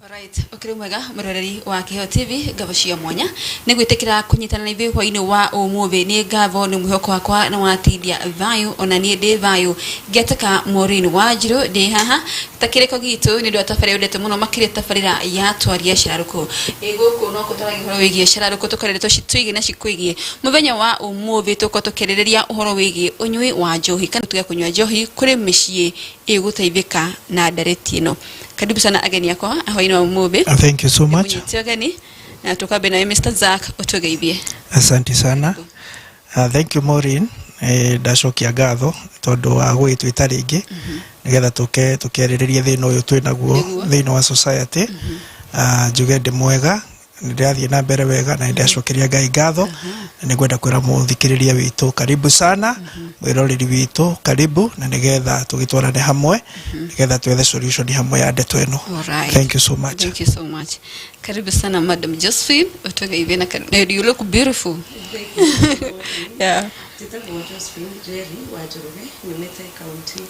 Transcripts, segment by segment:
Alright, ũkĩrĩ mwega mũroreri wa Kĩheo TV, ngatho cia mwanya nĩ gwĩtĩkĩra kũnyitana na ithuĩ hwainĩ wa ũmũthĩ. Nĩ ngatho nĩ mwĩhoko wakwa na watindia thayũ, ona niĩ ndĩ thayũ ngĩatĩka Maureen Wanjirũ ndĩ haha ta kĩrĩko gitũ nĩ ũndũ wa tabarĩra wendete mũno makĩria tabarĩra ya Twaria Cararũkũ. Ĩ gũkũ no kũtwaragia ũhoro wĩgiĩ cararũkũ, tũkaria ndeto citwĩgiĩ na cikwĩgiĩ. Mũthenya wa ũmũthĩ tũkorwo tũkĩarĩrĩria ũhoro wĩgiĩ ũnyui wa njohi kana tũtige kũnyua njohi, kũrĩ mĩciĩ ĩgũteithĩka na ndarĩti ĩno. Karibu sana ageni akwa hwainĩ wa ũmũthĩ. Thank you so much. Mũnyite ũgeni na tũkambe nawe Mr. Zack ũtũgeithie. Asante sana. Thank you Maureen. Ndacokia ngatho tondũ wa gũgĩtwĩta rĩngĩ nĩgetha tũke tũkĩarĩrĩrie thĩna ũyũ twĩ naguo thĩinĩ wa society. Njuge ndĩ mwega, nĩ ndĩrathiĩ na mbere wega na nĩ ndĩracokeria Ngai ngatho na nĩ ngwenda kwĩra mũthikĩrĩria witũ karibu sana, mwĩroreri witũ karibu, na nĩgetha tũgĩtwarane hamwe nĩgetha twethe solution hamwe ya ndeto ĩno. Alright. Thank you so much. Thank you so much. Karibu sana Madam Josephine, ũtũgeithie na karibu. You look beautiful. Yeah. Njĩtagwo Josephine Njeri wa Njoroge, nyumĩte kaunti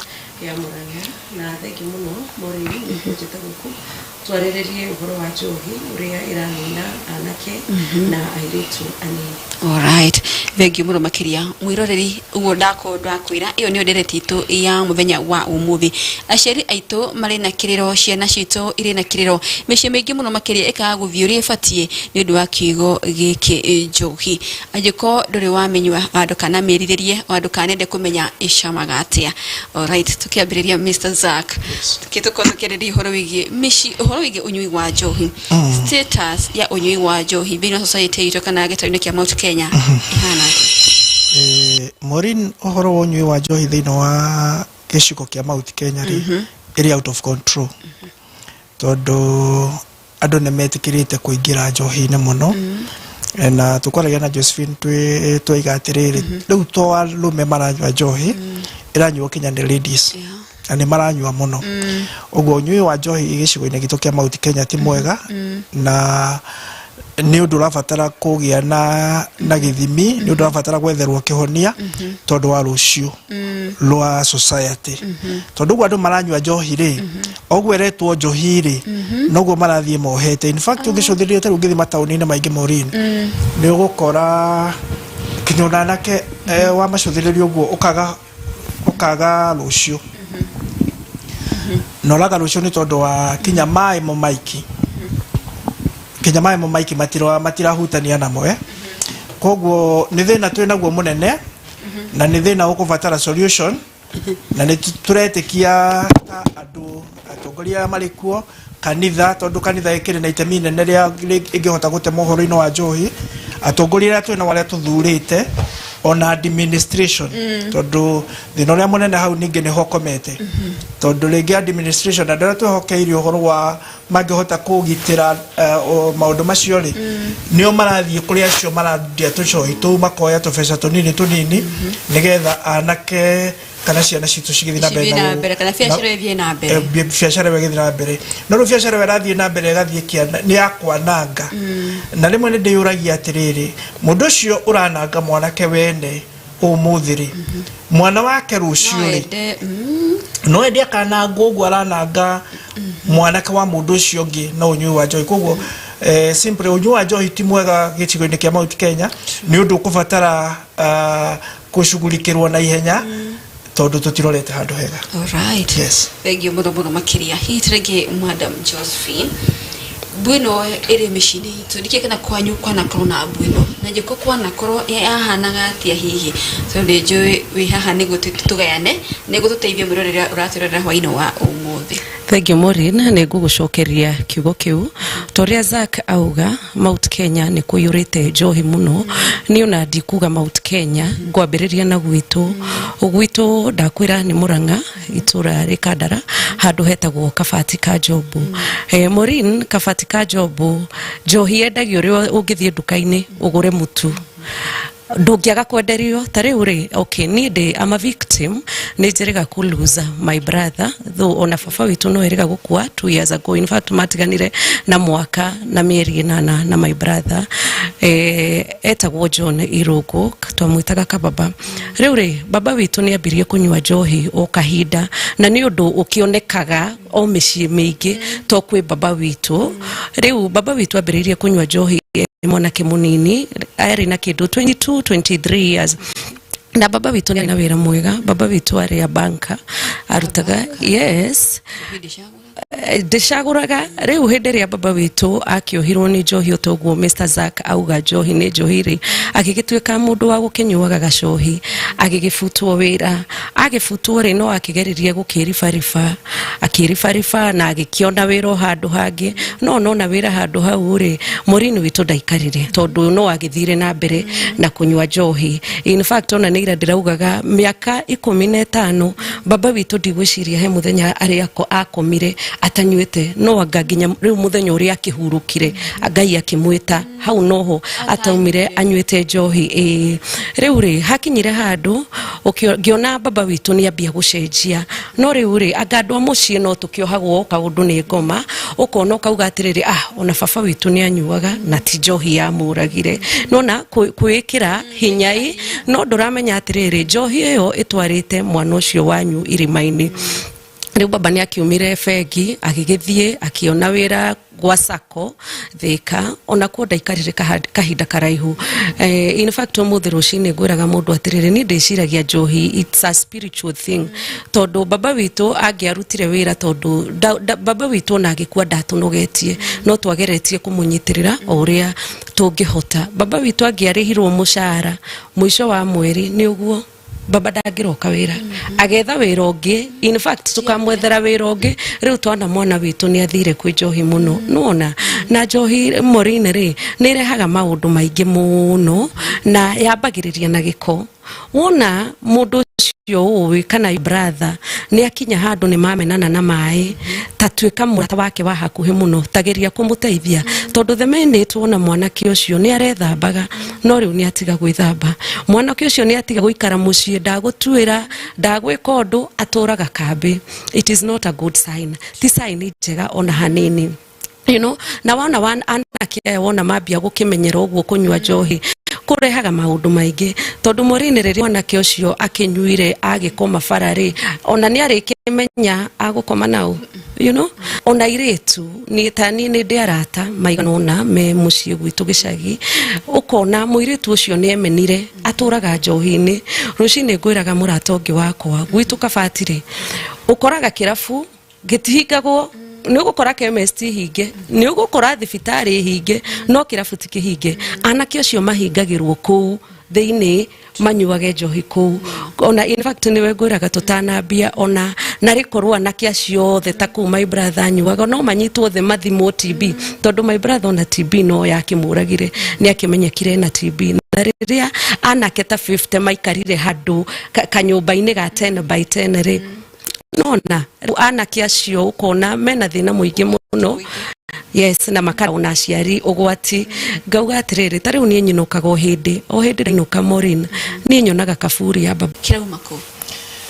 ya Murang'a, na thengiũ mũno Maureen nĩ kũnjĩta gũkũ twarĩrĩrie ũhoro wa njohi ũrĩa ĩranina anake na airĩtu anini. Alright. Thank you mũno makĩria mwĩroreri, ũguo ndakorwo ndakwĩra ĩyo nĩyo ndereti itũ ya mũthenya wa ũmũthĩ. Aciari aitũ marĩ na kĩrĩro, ciana citũ irĩ na kĩrĩro, mĩciĩ mĩingĩ mũno makĩria ĩkaga gũthiĩ ũrĩa ĩbatiĩ nĩ ũndũ wa kiugo gĩkĩ njohi. Angĩkorwo ndũrĩ wamĩnyua, ona ndũkanamĩrirĩrie, ona ndũkanende kũmenya ĩcamaga atĩa. Alright, tũkĩambĩrĩria Mr. Zack, tũkorwo tũkĩarĩrĩria ũhoro wĩgiĩ mĩciĩ, ũhoro wĩgiĩ ũnyui wa njohi, status ya ũnyui wa njohi thĩinĩ wa society itũ kana gĩtarũ-inĩ kĩa Mount Kenya ĩhana atĩa? Maureen, ũhoro wa ũnyui wa njohi thĩinĩ wa gĩcigo kĩa Mount Kenya rĩ, ĩrĩ out of control tondũ andũ nĩ metĩkĩrĩte kũingĩra njohi-inĩ mũno. Na tũkwaragia na Josephine twĩ twaiga atĩrĩrĩ, rĩu to arũme maranyua njohi, ĩranyuo kinya nĩ ladies na nĩ maranyua mũno. Ũguo ũnyui wa njohi gĩcigo-inĩ gitũ kĩa Mount Kenya ti mwega na nĩ ũndũ ũrabatara kũgĩa na gĩthimi, nĩ ũndũ ũrabatara gwetherwo kĩhonia tondũ wa rũciũ rwa society, tondũ ũguo andũ maranyua njohi rĩ, ũguo ĩretwo njohi rĩ, noguo marathiĩ mohete. In fact, ũngĩcũthĩrĩria ta rĩu ũngĩthiĩ mataũni-inĩ maingĩ, Maureen, nĩ ũgũkora kinya ona anake wamacũthĩrĩria ũguo ũkaga rũciũ, na ũraga rũciũ nĩ tondũ wa kinya maĩ mo maiki, kinya maĩ mo maiki matirahutania namo. Koguo nĩ thĩna twĩ naguo mũnene na nĩ thĩna ũkũbatara solution, na nĩ tũretĩkia ta andũ atongoria arĩa marĩ kuo, kanitha, tondũ kanitha ĩkĩrĩ na itemi inene rĩa ĩngĩhota gũtema ũhoro-inĩ wa njohi, atongoria arĩa twĩnao arĩa tũthurĩte, ona administration, tondũ thĩna ũrĩa mũnene hau ningĩ nĩho ũkomete, tondũ rĩngĩ administration, andũ arĩa twĩhokeire ũhoro wa mangĩhota kũgitĩra maũndũ macio rĩ, nĩo marathiĩ kũrĩ acio marandia tũcohi tũu, makoya tũbeca tũnini tũnini nĩgetha anake kana ciana citũ cigĩthiĩ na mbere Cithiĩ na mbere, kana biacara ĩthiĩ na mbere. Biacara ĩyo ĩgĩthiĩ na mbere, no rĩu biacara ĩyo ĩrathiĩ na mbere ĩgathiĩ nĩ ya kwananga. Na rĩmwe nĩ ndĩyũragia atĩrĩrĩ, mũndũ ũcio ũrananga mwanake wene ũmũthĩ rĩ, mwana wake rũciũ No rĩ, ende no ende akanangwo ũguo arananga mwanake wa mũndũ ũcio ũngĩ na ũnyui wa njohi? Koguo simply ũnyui wa njohi ti mwega gĩcigo-inĩ kĩa Mount Kenya. Nĩ ũndũ ũkũbatara gũcugurikĩrwo na ihenya tondũ tũtirorete handũ hega. Alright. Yes. Thank you mũno mũno makĩria. Hihi tũrĩngĩ Madam Josephine, mbu ĩno ĩrĩ mĩciĩ-inĩ itũ, ndikĩũĩ kana kwanyu kwanakorwo na mbu ĩno, na angĩkorwo kwanakorwo yahanaga atĩa hihi, tondũ nĩ njũĩ wĩ haha nĩguo tũgayane, nĩguo tũteithie mwĩroreri ũratwĩrorera hwainĩ wa ũmũthĩ. Thank you Maureen, nĩ ngũgũcokeria kiugo kĩu. Ta ũrĩa Zack auga, Mount Kenya nĩ kũiyũrĩte njohi mũno. Niĩ ona ndikuga Mount Kenya, ngwambĩrĩria na gwitũ. Gwitũ ndakwĩra nĩ Mũrang'a, itũra rĩ Kandara, handũ hetagwo Kabati ka Njobu. Maureen, Kabati ka Njobu, njohi yendagio ũrĩa ũngĩthiĩ nduka-inĩ ũgũre mũtu. Ndũngĩaga kwenderio ta rĩu rĩ. Okay, niĩ ndĩ am a victim, nĩ njĩrĩga kũ lose my brother, though ona baba witũ no erĩga gũkua 2 years ago. In fact, matiganire na mwaka na mĩeri 8 na my brother etagwo John Irũngũ, twamwĩtaga kababa. Rĩu rĩ, baba witũ nĩ ambirie kũnyua njohi o kahinda, na nĩ ũndũ ũkĩonekaga o mĩciĩ mĩingĩ, to kwĩ baba witũ. Rĩu baba witũ ambĩrĩirie kũnyua njohi e mwanake mũnini, arĩ na kĩndũ 22 23 years, na baba witũ nĩ arĩ na wĩra mwega. Baba witũ arĩ a banka arutaga, yes. Ndĩcagũraga. Rĩu hĩndĩ ĩrĩa baba witũ akĩohirwo nĩ njohi, o toguo Mr Zack auga njohi nĩ njohi rĩ, agĩgĩtuĩka mũndũ wa gũkĩnyuaga gacohi, agĩgĩbutwo wĩra. Agĩbutwo rĩ, no akĩgeririe gũkĩribariba, akĩribariba na agĩkĩona wĩra o handũ hangĩ. No nona wĩra handũ hau rĩ, Maureen witũ ndaikarire, tondũ no agĩthire na mbere na kũnyua njohi. In fact, ona nĩ ira ndĩraugaga, mĩaka 15 baba witũ ndigwĩciria he mũthenya arĩa akomire atanyuĩte, no anga nginya rĩu mũthenya ũrĩa akĩhurũkire, Ngai akĩmwĩta, hau noho ataumire anyuĩte njohi. Ĩĩ, rĩu rĩ, hakinyire handũ ngĩona baba witũ nĩ ambia gũcenjia. No rĩu rĩ, anga andũ a mũciĩ no tũkĩohagwo kaũndũ nĩ ngoma, ũkona ũkauga atĩrĩrĩ, "Ah, ona baba witũ nĩ anyuaga na ti njohi yamũragire." Nona kwĩĩkĩra hinya ĩ, no ndũramenya atĩrĩrĩ, njohi ĩyo ĩtwarĩte mwana ũcio wanyu irima-inĩ. Rĩu baba nĩ akiumire bengi, agĩgĩthiĩ akĩona wĩra gwa sacco Thika. Ona kuo ndaikarire kahinda karaihu. In fact, ũmũthĩ rũcinĩ ngwĩraga mũndũ atĩrĩrĩ, niĩ ndĩciragia njohi it's a spiritual thing, tondũ baba witũ angĩarutire wĩra, tondũ baba witũ ona agĩkua ndatũnogetie, no twageretie kũmũnyitĩrĩra o ũrĩa tũngĩhota. Baba witũ angĩarĩhirwo mũcara mũico wa mweri, nĩ ũguo baba ndangĩroka wĩra, agetha wĩra ũngĩ. In fact, tũkamwethera wĩra ũngĩ. Rĩu twana mwana witũ nĩ athire kwĩ njohi mũno. Nĩwona na njohi, Maureen, rĩ, nĩ ĩrehaga maũndũ maingĩ mũno, na yambagĩrĩria na gĩko. Wona mũndũ ũcio ũĩ kana brother nĩ akinya handũ nĩ mamenana na maĩ, ta tuĩka mũrata wake wa hakuhĩ mũno, tageria kũmũteithia, tondũ the minute wona mwanake ũcio nĩ arethambaga, no rĩu nĩ atiga gwĩthamba, mwanake ũcio nĩ atiga gũikara mũciĩ, ndagũtuĩra, ndagwĩka ũndũ, atũraga kambĩ, it is not a good sign, ti sign njega ona hanini. Na wona anake aya, wona mambia gũkĩmenyera ũguo kũnyua njohi, kũrehaga maũndũ maingĩ, tondũ Maureen, rĩrĩa mwanake ũcio akĩnyuire agĩkoma bara rĩ, ona nĩ arĩkĩmenya agũkoma nao. Ona airĩtu, niĩ ta niĩ nĩ ndĩ arata maigana ũna me mũciĩ gwitũ gĩcagi, ũkona mũirĩtu ũcio nĩ emenire, atũraga njohi-inĩ. Rũcinĩ ngwĩraga mũrata ũngĩ wakwa gwitũ kabati rĩ, ũkoraga kĩrabu gĩtihingagwo, nĩ ũgũkora chemist hinge, nĩ ũgũkora thibitarĩ hinge, no kĩrabu ti kĩhinge. Anake acio mahingagĩrwo kũu thĩinĩ manyuage njohi kũu. Ona in fact, nĩwe ngwĩraga tũtanambia, ona narĩ korwo anake acio othe ta kũu my brother anyuaga no manyitwo othe mathimwo TB, tondũ my brother ona TB no yakĩmũragire, nĩ akĩmenyekire na TB. Na rĩrĩa anake ta 50 maikarire handũ kanyũmba-inĩ ga 10 by 10 rĩ, nona rĩu anake acio ũkona mena thĩna mũingĩ mũno, yes, na makara aciari ũgwati. Ngauga atĩrĩrĩ, ta rĩu niĩ nyinũkaga o hĩndĩ o hĩndĩ, ndainũka, Maureen, niĩ nyonaga kaburi ya baba. Kĩrauma kũ?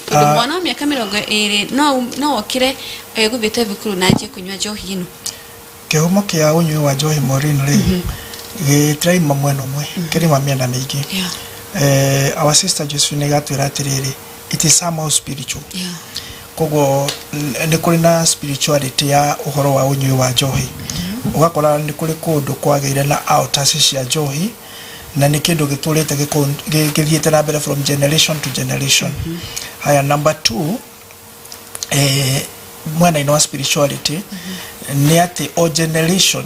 Tondũ mwana wa mĩaka 20 no okĩre gũthiĩte thukuru na anjie kũnyua njohi ĩno. Kĩhumo kĩa ũnyui wa njohi, Maureen, rĩ, gĩtiraima mwena ũmwe, kĩrima mĩena mĩingĩ. Our sister Josephine gatwĩra atĩrĩrĩ, it is somehow spiritual. Koguo nĩ kũrĩ na spirituality ya ũhoro wa ũnyui wa njohi. Ũgakora nĩ kũrĩ kũndũ kwagĩire na altars cia njohi, na nĩ kĩndũ gĩtũrĩte gĩthiĩte na mbere from generation to generation. Haya, number two, mwena-inĩ wa spirituality nĩ atĩ o generation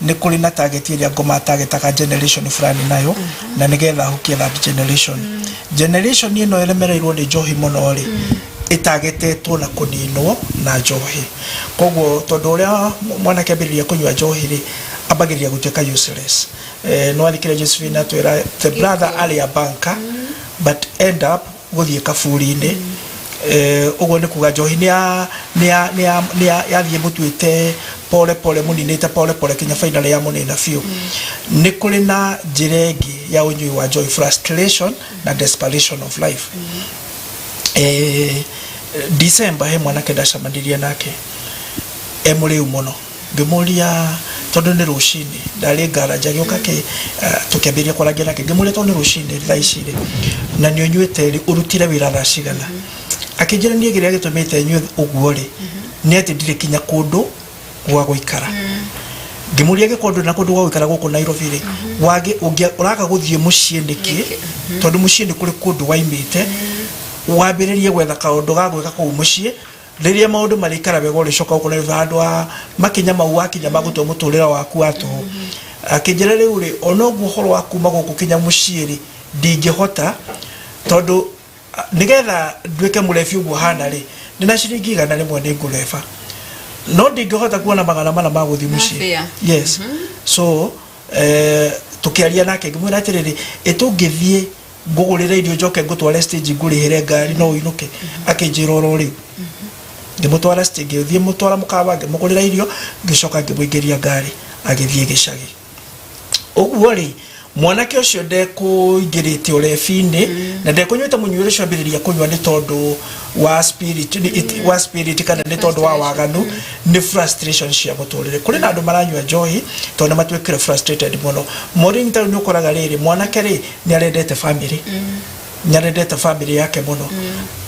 nĩ kũrĩ na target ĩrĩa ngoma targetaga generation fulani nayo, na nĩgetha hukie that generation. Generation ĩno ĩremereirwo nĩ njohi mũno rĩ, ĩtagetetwo na kũninwo na njohi. Koguo tondũ ũrĩa mwanake ambĩrĩria kũnyua njohi rĩ, ambagĩrĩria gũtuĩka useless. No athikĩrĩria Josephine atwĩra the brother arĩ a banker but end up gũthiĩ kaburi-inĩ. Ũguo nĩ kuga njohi nĩ ya nĩ ya nĩ ya nĩ ya yathiĩ mũtuĩte Pole pole mũninĩte, pole pole, kinya finally ya mũnina biũ. Nĩ kũrĩ na njĩra ĩngĩ ya ũnyui wa njohi, frustration na desperation of life. December he mwanake ndacemanirie nake e mũrĩu mũno. Ngĩmũria tondũ nĩ rũcinĩ, ndarĩ garage, agĩũka tũkĩambĩrĩria kwarangia nake. Ngĩmũria, tondũ nĩ rũcinĩ thaa ici rĩ, na nĩ ũnyuĩte rĩ, ũrutire wĩra thaa cigana? Akĩnjĩra, niĩ kĩrĩa gĩtũmĩte nyue ũguo rĩ, nĩ atĩ ndirĩ kinya kũndũ gwa gũikara. Ngĩmũria, angĩkorwo ndũrĩ na kũndũ gwa gũikara gũkũ Nairobi rĩ, wagĩ ũraga gũthiĩ mũciĩ nĩkĩ? Tondũ mũciĩ nĩ kũrĩ kũndũ waimĩte, wambĩrĩrie gwetha kaũndũ ga gwĩka kũu mũciĩ. Rĩrĩa maũndũ marĩikara wega, ũrĩcoka gũkũ Nairobi handũ ha makinya mau wakinya magũtua mũtũrĩre waku wa tũhũ. Akĩnjĩra, rĩu rĩ, ona ũguo ũhoro wa kuma gũkũ kinya mũciĩ rĩ, ndingĩhota, tondũ nĩgetha nduĩke mũrebi ũguo hana rĩ, ndĩna ciringi 100 nĩ ngũreba, no ndingĩhota kuona 400 ma gũthiĩ mũciĩ. Fare. Yes. So tũkĩaria nake, ngĩmwĩra atĩrĩrĩ, ĩ tũngĩthiĩ ngũgũrĩre irio, njoke ngũtware stage, ngũrĩhĩre ngari, no ũinũke? Akĩnjĩra oro rĩu. Ngĩmũtwara stage, ngĩthiĩ mũtwara mũkawa, ngĩmũgũrĩra irio, ngĩcoka ngĩmũingĩria ngari, agĩthiĩ gĩcagi. Ũguo rĩ, mwanake ũcio ndekũingĩrĩte ũrebi-inĩ na ndekũnyuĩte mũnyuĩre ũcio. Ambĩrĩria kũnyua nĩ tondũ wa spirit, wa spirit kana nĩ tondũ wa waganu, nĩ frustration cia mũtũrĩre. Kũrĩ na andũ maranyua njohi tondũ nĩ matuĩkire frustrated mũno. Maureen, tarĩu nĩ ũkoraga rĩrĩ, mwanake rĩ, nĩ arendete family, nĩ arendete family yake mũno.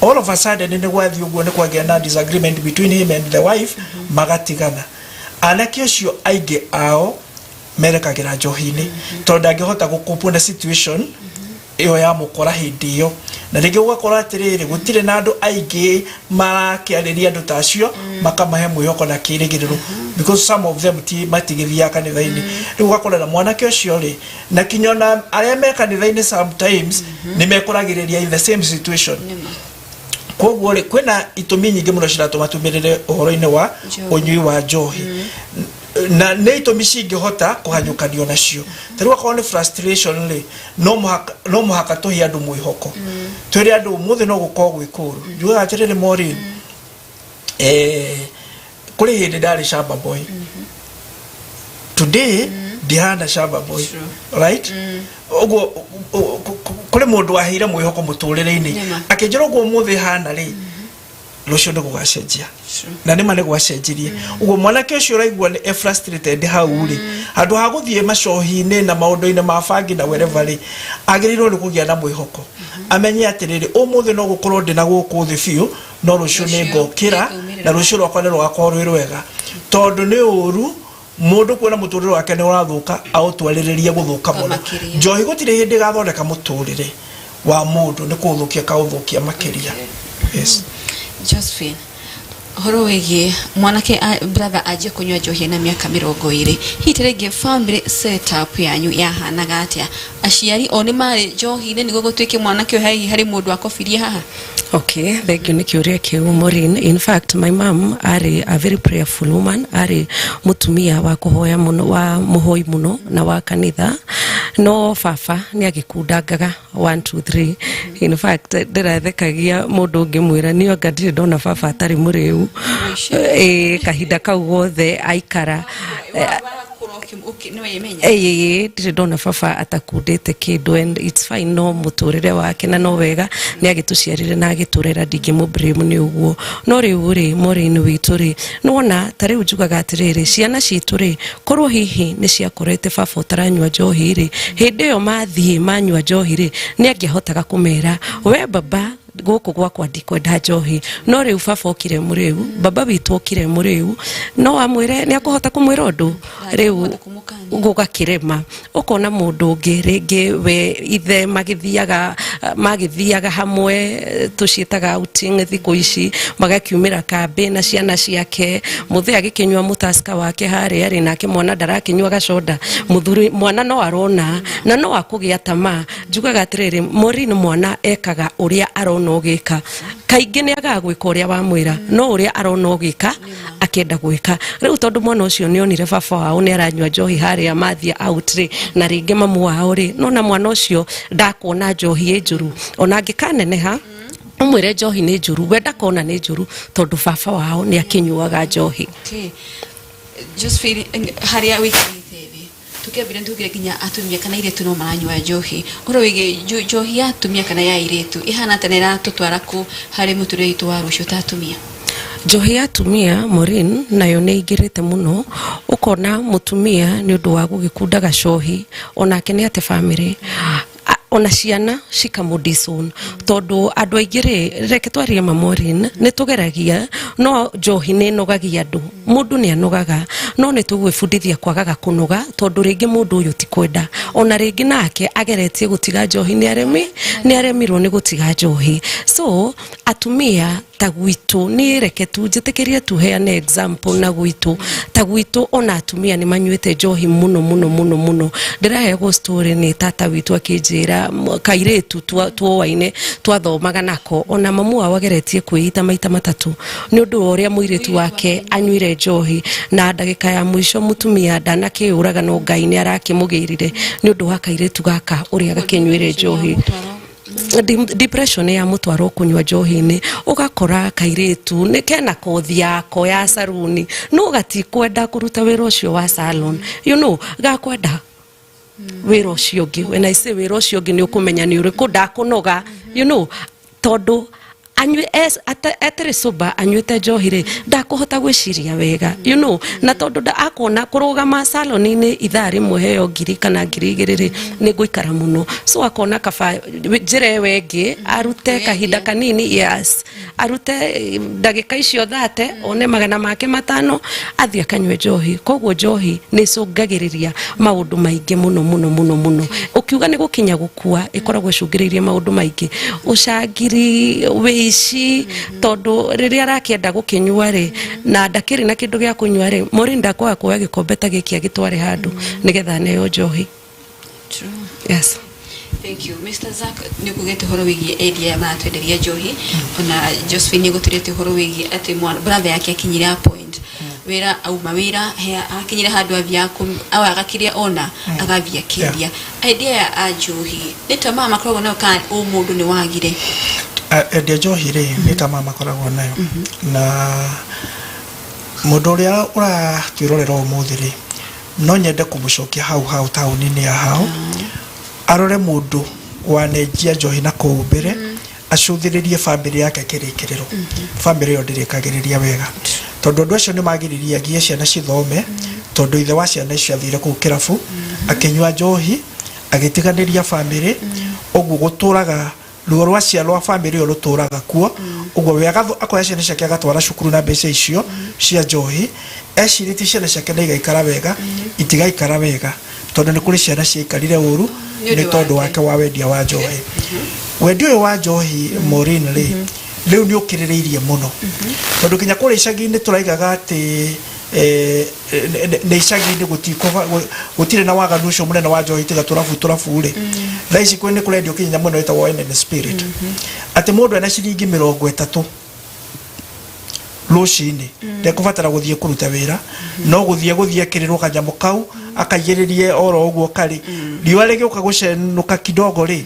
All of a sudden nĩ gwathiĩ ũguo, nĩ kwagĩa na disagreement between him and the wife, magatigana. Anake ũcio aingĩ ao merekagĩra njohi-inĩ tondũ ndangĩhota gũkũpwo na situation ĩyo ya mũkora hĩndĩ ĩyo. Na rĩngĩ ũgakora atĩrĩrĩ, gũtirĩ na andũ aingĩ marakĩarĩria andũ ta acio, makamahe mwĩhoko na kĩrĩgĩrĩro, because some of them ti matigĩthiaga kanitha-inĩ. Rĩu ũgakora na mwanake ũcio rĩ, na kinya ona arĩa me kanitha-inĩ sometimes nĩ mekoragĩrĩria in the same situation. Koguo rĩ, kwĩna itũmi nyingĩ mũno ciratũma tumĩrĩre ũhoro-inĩ wa Njohi. Ũnyui wa njohi, na nĩ itũmi cingĩhota kũhanyũkanio nacio. Ta rĩu akorwo nĩ frustration rĩ, no mũhaka tũhe andũ mwĩhoko, twĩre andũ ũmũthĩ no gũkorwo gwĩ kũũru. Njugaga atĩrĩrĩ, Maureen, kũrĩ hĩndĩ ndarĩ shamba boy, today ndihana shamba boy. Right, ũguo kũrĩ mũndũ waheire mwĩhoko mũtũrĩre-inĩ. Nĩma. Akĩnjĩra ũguo ũmũthĩ hana rĩ, rũciũ nĩ gũgacenjia. Na nĩma nĩ gwacenjirie. Ũguo mwanake ũcio ũraigua nĩ e frustrated hau rĩ, handũ ha gũthiĩ macohi-inĩ na maũndũ-inĩ ma bangi na wherever rĩ, agĩrĩirwo nĩ kũgĩa na mwĩhoko, amenye atĩrĩrĩ, ũmũthĩ no gũkorwo ndĩ na gũkũ thĩ biũ, no rũciũ nĩ Rũciũ ngokĩra nĩngaumĩrĩra. Na rũciũ rwakwa nĩ rũgakorwo rwĩ rwega, tondũ nĩ ũru mũndũ kuona mũtũrĩre wake nĩ ũrathũka, aũtwarĩrĩrie gũthũka mũno. Makĩria. Njohi gũtirĩ hĩndĩ ĩgathondeka mũtũrĩre wa mũndũ, nĩ kũũthũkia kaũthũkia makĩria. Yes. Josephine, ũhoro wĩgiĩ mwanake brother anjie kũnyua njohi na mĩaka 20, hihi ta rĩngĩ family setup yanyu yahanaga atĩa? Aciari o nĩ marĩ njohi-inĩ nĩguo gũtuĩke mwanake ũyũ hihi harĩ mũndũ akobirie haha? Okay, thank you nĩ kĩũria kĩu, Maureen. In fact, my mom arĩ a very prayerful woman, arĩ mũtumia wa kũhoya mũno, wa mũhoi mũno na wa kanitha. No baba nĩ agĩkundangaga 1 2 3. In fact, ndĩrathekagia mũndũ ũngĩmwĩra niĩ anga ndirĩ ndona baba atarĩ mũrĩu. Ĩ kahinda kau gothe aikara nĩwĩmenya. Ĩĩ, ndirĩ ndona baba atakundĩte kĩndũ, and it's fine, no mũtũrĩre wake na no wega nĩ agĩtũciarire na agĩtũrera, ndingĩmũ blame nĩ ũguo. No rĩu rĩ, Maureen witũ rĩ, nĩwona ta rĩu njugaga atĩrĩrĩ, ciana citũ rĩ, korwo hihi nĩ ciakorete baba ũtaranyua njohi rĩ, hĩndĩ ĩyo mathiĩ manyua njohi rĩ, nĩ angĩahotaga kũmera, we baba, gũkũ gwakwa ndikwenda njohi. No rĩu baba okire mũrĩu, baba witũ okire mũrĩu, no amwĩre, nĩ akũhota kũmwĩra ũndũ rĩu? Ndangĩhota kũmũkania. Gũgakĩrema. Ũkona mũndũ ũngĩ rĩngĩ we ithe magĩthiaga hamwe, tũciĩtaga outing thikũ ici, magakiumĩra kambĩ na ciana ciake, mũthee agĩkĩnyua mũtaska wake harĩa rĩ, nake mwana ndarakĩnyua gacoda. Mũthuri mwana no arona na no akũgĩa tamaa. Njugaga atĩrĩrĩ, Maureen, mwana ekaga ũrĩa arona ũgĩka. Kaingĩ nĩ agaga gwĩka ũrĩa wamwĩra, no ũrĩa arona ũgĩka akĩenda gwĩka. Rĩu tondũ mwana ũcio nĩ onire baba wao nĩ aranyua njohi harĩa mathiĩ out rĩ, na rĩngĩ mamu wao rĩ, nona mwana ũcio ndakuona njohi ĩ njũru. Ona angĩkaneneha ũmwĩre njohi nĩ njũru, we ndakona nĩ njũru, tondũ baba wao nĩ akĩnyuaga njohi. Okay. Josephine, harĩa wĩikarĩte thĩ tũkĩambire tugire nginya atumia kana airĩtu no maranyua njohi. Ũhoro wĩgiĩ njohi ya atumia kana ya airĩtu ĩhana atĩa na ĩratũtwara kũ harĩ mũtũrĩre witũ wa rũciũ ta atumia? Njohi ya atumia, Maureen, nayo nĩ ĩingĩrĩte mũno. Ũkona mũtumia nĩ ũndũ wa gũgĩkunda gacohi onake nĩ ate bamĩrĩ, ona ciana cikamũdisown, tondũ andũ aingĩ rĩ, reke twarie ma, Maureen, nĩ tũgeragia, no njohi nĩ ĩnogagia andũ. Mũndũ nĩ anogaga, no nĩ tũgwĩbundithia kwagaga kũnoga, tondũ rĩngĩ mũndũ ũyũ ti kwenda, ona rĩngĩ nake ageretie gũtiga njohi nĩ aremi, nĩ aremirwo nĩ gũtiga njohi. So atumia ta gwitũ, niĩ reke tu njĩtĩkĩrie tuheane example na gwitũ, ta gwitũ ona atumia nĩ manyuĩte njohi mũno mũno mũno mũno. Ndĩraheagwo story nĩ tata witũ akĩnjĩra kairĩtu tuowaine twathomaga nako, ona mamu wao ageretie kwĩita maita matatũ nĩ ũndũ wa ũrĩa mũirĩtu wake anyuire njohi, na ndagĩka ya mũico mũtumia ndanakĩyũraga, no Ngai nĩ arakĩmũgĩrire nĩ ũndũ wa kairĩtu gaka ũrĩa gakĩnyuire njohi. Depression ya mũtwaro kũnyua njohi-inĩ. Ũgakora kairĩtu nĩ kena kothi yako ya saruni, no gatikwenda kũruta wĩra ũcio wa salon, gakwenda wĩra ũcio ũngĩ. When I say wĩra ũcio ũngĩ, nĩ ũkũmenya nĩ ũrĩkũ, ndakũnoga, tondũ anyue eterĩ sober, anyuĩte njohi rĩ, ndakũhota gwĩciria wega, na tondũ akona kũrũgama salon-inĩ ithaa rĩmwe heo 1,000 kana 2,000 rĩ, nĩ ngũikara mũno. So akona kaba njĩra ĩyo ĩngĩ arute kahinda kanini, yes, arute ndagĩka icio thate, one 500 athiĩ akanyue njohi. Koguo njohi nĩ ĩcũngagĩrĩria maũndũ maingĩ mũno mũno mũno mũno. Ũkiuga nĩ gũkinya gũkua, ĩkoragwo ĩcũngĩrĩirie maũndũ maingĩ, ũcangiri, wĩici, tondũ rĩrĩa arakĩenda gũkĩnyua rĩ, na ndakĩrĩ na kĩndũ gĩa kũnyua rĩ, mũrĩ ndakwaga kuoya gĩkombe ta gĩkĩ agĩtware handũ nĩgetha aneo njohi. True. Yes. Thank you. Mr. Zack, nĩ ũkugĩte ũhoro wĩgiĩ endia aya maratwenderia njohi. Ona Josephine nĩ gũtũrĩte ũhoro wĩgiĩ atĩ mwana brother yake akinyire a point wĩra auma wĩra akinyire handũ athiaga awaga kĩrĩa ona agathiĩ akĩendia. Endia aya a njohi nĩ tamaa makoragwo nayo kana ũmũndũ nĩ wagire? Endia njohi rĩ, nĩ tamaa makoragwo nayo, na mũndũ ũrĩa ũratwĩrorera ũmũthĩ rĩ, no nyende kũmũcokia hau hau taũni-inĩ ya hau, arore mũndũ wanenjia njohi na kũu mbere, acũthĩrĩrie bamĩrĩ yake kĩrĩkĩrĩro. Bamĩrĩ ĩyo ndĩrĩkagĩrĩria wega, tondũ andũ acio nĩ magiririe ciana cithome, tondũ ithe wa ciana icio athire kũu kĩrabu akĩnyua njohi agĩtiganĩria bamĩrĩ. Ũguo gũtũraga ruo rwa cia rwa bamĩrĩ ĩyo rũtũraga kuo. Ũguo we akoya ciana ciake agatwara cukuru na mbeca icio cia njohi, ecirĩtie ciana ciake nĩ igaikara wega. Itigaikara wega, tondũ nĩ kũrĩ ciana ciaikarire ũru nĩ nĩ ũndũ tondũ wake. Wake wa wendia wa njohi. Wendia ũyũ wa njohi, Maureen, rĩ, rĩu nĩ ũkĩrĩrĩirie mũno, tondũ nginya kũrĩa icagi-inĩ tũraigaga atĩ nĩ icagi-inĩ gũtirĩ na waganu ũcio mũnene wa njohi tiga tũrabu tũrabu rĩ, thaa ici nĩ kũrendio kinya nyamũ ĩno ĩtagwo wine and spirit, atĩ mũndũ ena ciringi 30 rũcinĩ ndekũbatara gũthiĩ kũruta wĩra, no gũthiĩ ekĩrĩrwo kanyamũ kau akaigĩrĩrie oro ũguo karĩ riũa rĩgĩũka gũcenũka kidogo rĩ,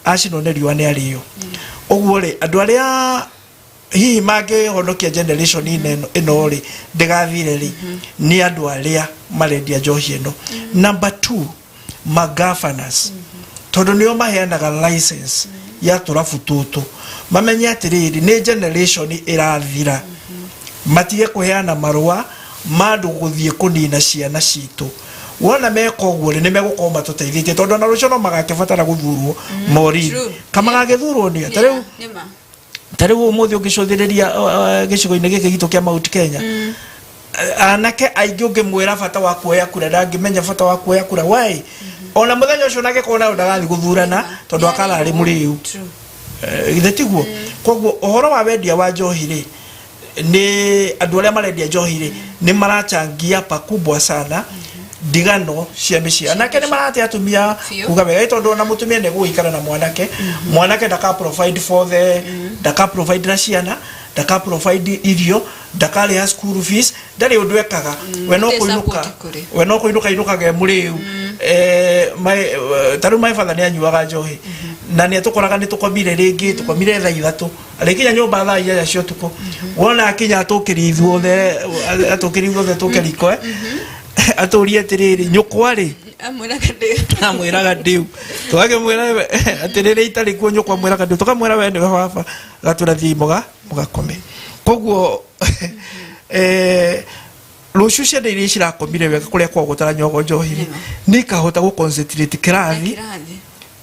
acinwo nĩ riũa nĩ arĩo. Ũguo rĩ, andũ arĩa hihi mangĩhonokia generation ĩno rĩ, ndĩgathire rĩ, nĩ andũ arĩa marendia njohi ĩno. Number two, magovernors, tondũ nĩo maheanaga license ya tũrabu tũtũ, mamenye atĩrĩrĩ, nĩ generation ĩrathira, matige kũheana marũa ma andũ gũthiĩ kũnina ciana citũ. Wona meka ũguo rĩ, nĩ megũkorwo matũteithĩtie, tondũ ona rũciũ no magakĩbatara gũthurwo, Maureen. Kamagagĩthurwo nĩ ta rĩu Nĩ ma. Ta rĩu ũmũthĩ ũngĩcũthĩrĩria gĩcigo-inĩ gĩkĩ gitũ kĩa Mount Kenya, anake aingĩ ũngĩmwĩra bata wa kuoya kura, ndangĩmenya bata wa kuoya kura. Why? Ona mũthenya ũcio nangĩkorwo nayo ndagathiĩ gũthurana, tondũ akara arĩ mũrĩu. Githĩ tiguo? Koguo ũhoro wa wendia wa njohi rĩ, nĩ andũ arĩa marendia njohi rĩ, nĩ marachangia pakubwa sana ndigano cia mĩciĩ. Anake nĩ marate atumia. Kuga wega, tondũ ona mũtumia nĩ gũgĩikara na mwanake, mwanake ndaka provide for the ndaka provide na ciana, ndaka provide irio, ndakarĩha school fees, ndarĩ ũndũ ekaga. We no Gũtirĩ kũinũka support kũrĩ. We no kũinũka inũkaga e mũrĩu. Ta rĩu my father nĩ anyuaga njohi na nĩ atũkoraga nĩ tũkomire rĩngĩ, tũkomire thaa 3, arĩkinya nyũmba thaa 8 cia ũtukũ. Wona akinya atũkĩria ithuothe, atũkĩria ithuothe tũke riko, atũrie atĩrĩrĩ, nyũkwa rĩ? Amwĩraga ndĩ. Amwĩraga ndĩu. Tũgakĩmwĩra atĩrĩrĩ, itarĩ kuo nyũkwa mwĩraga ndĩu. Tũkamwĩra we nĩwe baba, agatwĩra thiĩi mũgakome. Koguo rũciũ ciana iria cirakomire wega kũrĩa kwao gũtaranyuagwo njohi rĩ, nĩ ikahota gũ concentrate kĩrathi. Kĩrathi.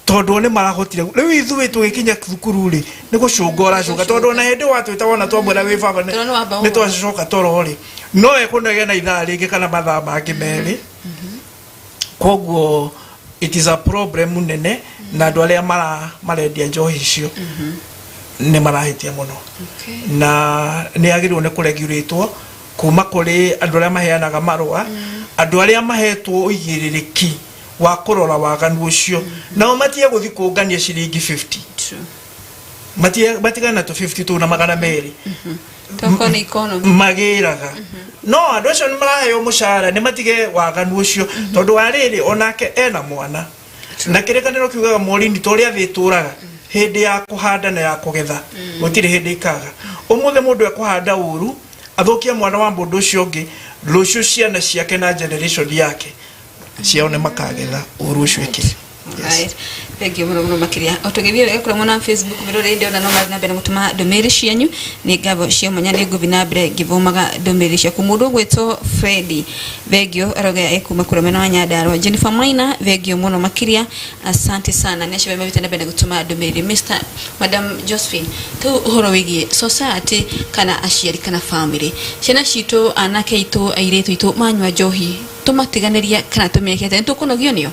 Tondũ o nĩ marahotire. Rĩu ithuĩ tũgĩkinya thukuru rĩ, nĩ gũcũnga ũracũnga, tondũ ona hĩndĩ watwĩta wona twamwĩra wĩ baba Tondũ nĩ wamba nĩ twacoka toro rĩ, no ekũnegena ithaa rĩngĩ kana mathaa mangĩ 2. Koguo it is a problem nene, na andũ arĩa marendia njohi icio nĩ marahĩtia mũno na nĩ yagĩrĩirwo nĩ kũregulatwo kuma kũrĩ andũ arĩa maheanaga marũa, andũ arĩa mahetwo ũigĩrĩrĩki wa kũrora waganu ũcio, nao matige gũthiĩ kũngania ciringi 50. Matigane na tũ 50 tũu na 200. Tokorwo nĩ economy. Magĩraga no andũ acio nĩ maraheo mũcara, nĩ matige waganu ũcio, tondũ wa rĩrĩ onake ena mwana na kĩrĩkanĩro kiugaga morini ta ũrĩa thĩ ĩtũraga hĩndĩ ya kũhanda na ya kũgetha gũtirĩ hĩndĩ ikaga. Ũmũthĩ mũndũ ekũhanda ũru athũkie mwana wa mũndũ ũcio ũngĩ, rũciũ ciana ciake na generation yake ciao nĩ makagetha ũru ũcio ĩkĩre. Yes. Right. Thank you mũno mũno makĩria. O tũgĩthiĩ wega kũrĩa mwena wa Facebook, mĩrore ndĩrona no mathiĩ na mbere na gũtũma ndũmĩrĩri cianyu. Nĩ ngatho cia mwanya, nĩ ngũthiĩ na mbere ngĩthomaga ndũmĩrĩri ciaku. Mũndũ ũgwĩtwo Freddy, thengio, arauga ekuma kũrĩa mwena wa Nyandarua. Jennifer Maina, thengio mũno makĩria, asante sana. Nĩ acio mathiĩte na mbere na gũtũma ndũmĩrĩri. Mr Madam Josephine, tu ũhoro wĩgiĩ society kana aciari kana family, ciana citũ, anake aitũ, airĩtu aitũ manyua njohi, tũmatiganĩria kana tũmeke atĩa? Nĩ tũkũnogio nĩo?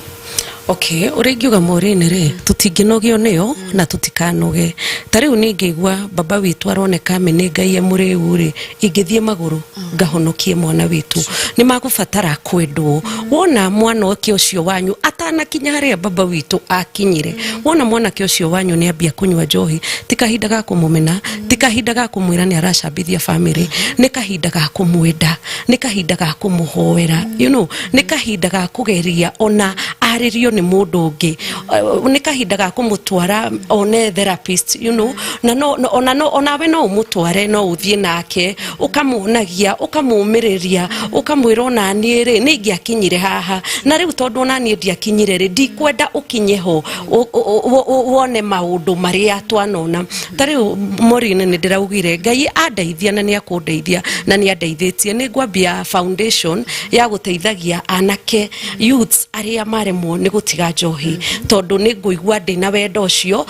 Okay, ũrĩa ingiuga Maureen rĩ, tũtingĩnogio nĩo na tũtikanoge. Ta rĩu niĩ ngĩigua baba witũ aroneka amĩ ngai e mũrĩu rĩ, ingĩthiĩ magũrũ ngahonokie mwana witũ. Nĩ magũbatara kwendwo. Wona mwanake ũcio wanyu atanakinya harĩa baba witũ akinyire, wona mwanake ũcio wanyu nĩ ambia kũnyua njohi, ti kahinda ga kũmũmena, ti kahinda ga kũmwĩra nĩ aracambithia family, nĩ kahinda ga kũmwenda, nĩ kahinda ga kũmũhoera, nĩ kahinda ga kũgeria ona arĩrio nĩ mũndũ ũngĩ. Nĩ kahinda ga kũmũtwara one therapist, na no, no, ona no, onawe no ũmũtware, no ũthiĩ nake ũkamuonagia, ũkamũmĩrĩria, ũkamwĩra ona niĩ rĩ nĩ ingĩakinyire haha, na rĩu tondũ ona niĩ ndiakinyire rĩ, ndikwenda ũkinye ho wone maũndũ marĩa twanona. Ta rĩu Maureen, nĩ ndĩraugire Ngai andeithia na nĩ akũndeithia na nĩ andeithĩtie, nĩ ngwambia foundation ya gũteithagia anake, youths arĩa maremwo nĩ gũtiga njohi, tondũ nĩ ngũigua ndĩna wendo ũcio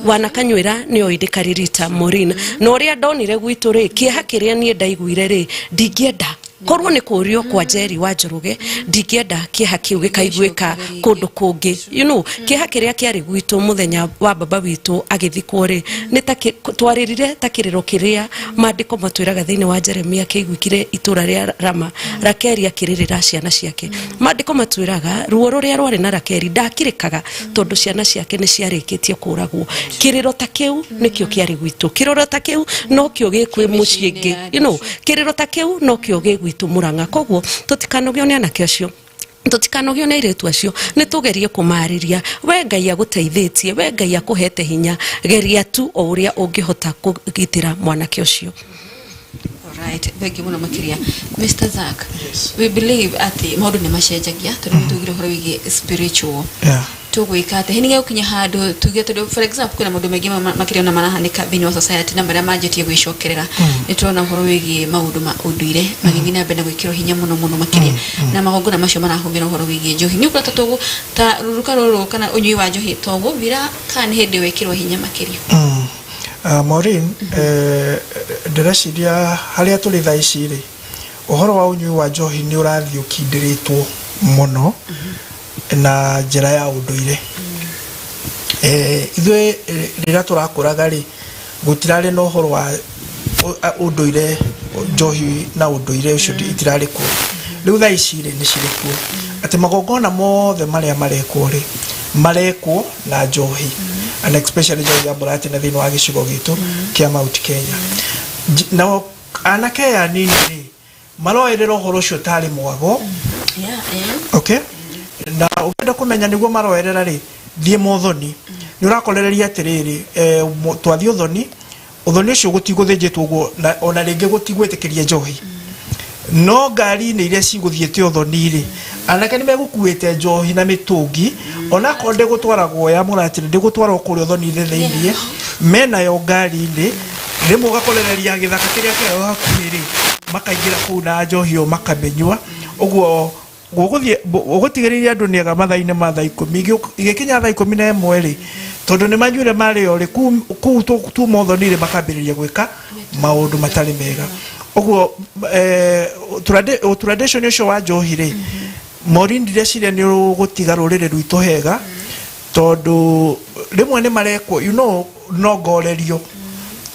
wanakanyuĩra nĩ oĩ ndĩkaririta Maureen. Na ũrĩa ndonire gwitũ rĩ, kĩeha kĩrĩa niĩ ndaiguire rĩ, ndingĩenda korwo nĩ kũrio kwa Njeri wa Njoroge, ndingĩenda kĩeha kĩu gĩkaiguĩka kũndũ kũngĩ. Kĩeha kĩrĩa kĩarĩ gwitũ mũthenya wa baba witũ agĩthikwo rĩ, nĩ ta twarĩrire ta kĩrĩro kĩrĩa maandĩko matwĩraga thĩinĩ wa Jeremia kĩaiguĩkire itũra rĩa Rama, Rakeli akĩrĩrĩra ciana ciake. Maandĩko matwĩraga ruo rũrĩa rwarĩ na Rakeli, ndakirĩkaga tondũ ciana ciake nĩ ciarĩkĩtie kũragwo. Kĩrĩro ta kĩu nĩkĩo kĩarĩ gwitũ, kĩrĩro ta kĩu nokĩo gĩkwĩ mũciĩ ĩngĩ, kĩrĩro ta kĩu nokĩo gĩ gwitũ Mũrang'a. Koguo tũtikanogio nĩ anake acio, tũtikanogio nĩ airĩtu acio, nĩ tũgerie kũmarĩria. We Ngai agũteithĩtie, we Ngai akũhete hinya, geria tu o ũrĩa ũngĩhota kũgitĩra mwanake ũcio. Alright, thank you mũno makĩria. Mr. Zack, we believe atĩ maũndũ nĩ macenjagia tondũ nĩ tugire ũhoro wĩgiĩ spiritual. Tũgwĩka atĩ nĩ gũkinya handũ tuge, tondũ for example kwĩna maũndũ maingĩ makĩria ona marahanĩka thĩinĩ wa society na marĩa manjĩtie gwĩcokerera. Nĩ tũrona ũhoro wĩgiĩ maũndũ ma ũndũire magĩthiĩ na mbere na gwĩkĩrwo hinya mũno mũno makĩria, na magongona macio marahũthĩra ũhoro wĩgiĩ njohi. Nĩ ũkuona ta tũgũ ta rũruka rũrũ kana ũnyui wa njohi to gũthira kana nĩ hĩndĩ wekĩrwo hinya makĩria? Maureen, ndĩreciria harĩa tũrĩ thaa ici rĩ, ũhoro wa ũnyui wa njohi nĩ ũrathiĩ ũkindĩrĩtwo mũno na njĩra ya ũndũire. Ithuĩ rĩrĩa tũrakũraga rĩ, gũtirarĩ na ũhoro wa ũndũire, njohi na ũndũire ũcio itirarĩ kuo. Rĩu thaa ici rĩ, nĩ cirĩ kuo, atĩ magongona mothe marĩa marekwo rĩ, marekwo na njohi, and especially njohi ya mũratina thĩinĩ wa gĩcigo gitũ kĩa Mount Kenya. Nao anake aya anini rĩ, maroerera ũhoro ũcio tarĩ mwago. Okay, Na ũngĩenda kũmenya nĩguo maroerera rĩ, thiĩ mothoni nĩ ũrakorereria atĩrĩrĩ, twathiĩ ũthoni, ũthoni ũcio gũtigũthĩnjĩtwo ũguo na ona rĩngĩ gũtigwĩtĩkĩria njohi, no ngari-inĩ iria cigũthiĩte ũthoni rĩ, anake nĩ megũkuĩte njohi na mĩtũngi, onakorwo ndĩgũtwaragwo ya mũratĩrĩ, ndĩgũtwarwo kũrĩa ũthoni-inĩ thĩiniĩ, menayo ngari-inĩ. Rĩmwe ũgakorereria gĩthaka kĩrĩa kĩao hakuhĩ rĩ, makaingĩra kũu na njohi ĩyo makamĩnyua. Ũguo gũgũthiĩ ũgũtigĩrĩria andũ nĩ ega mathaa-inĩ ma thaa 10, igĩkinya thaa 11 rĩ, tondũ nĩ manyuire marĩo rĩ, kũu tuma ũthoni rĩ, makambĩrĩria gwĩka maũndũ matarĩ mega. Ũguo tradition ũcio wa njohi rĩ, Maureen, ndireciria nĩ ũgũtiga rũrĩrĩ rwitũ hega, tondũ rĩmwe nĩ marekwo nongorerio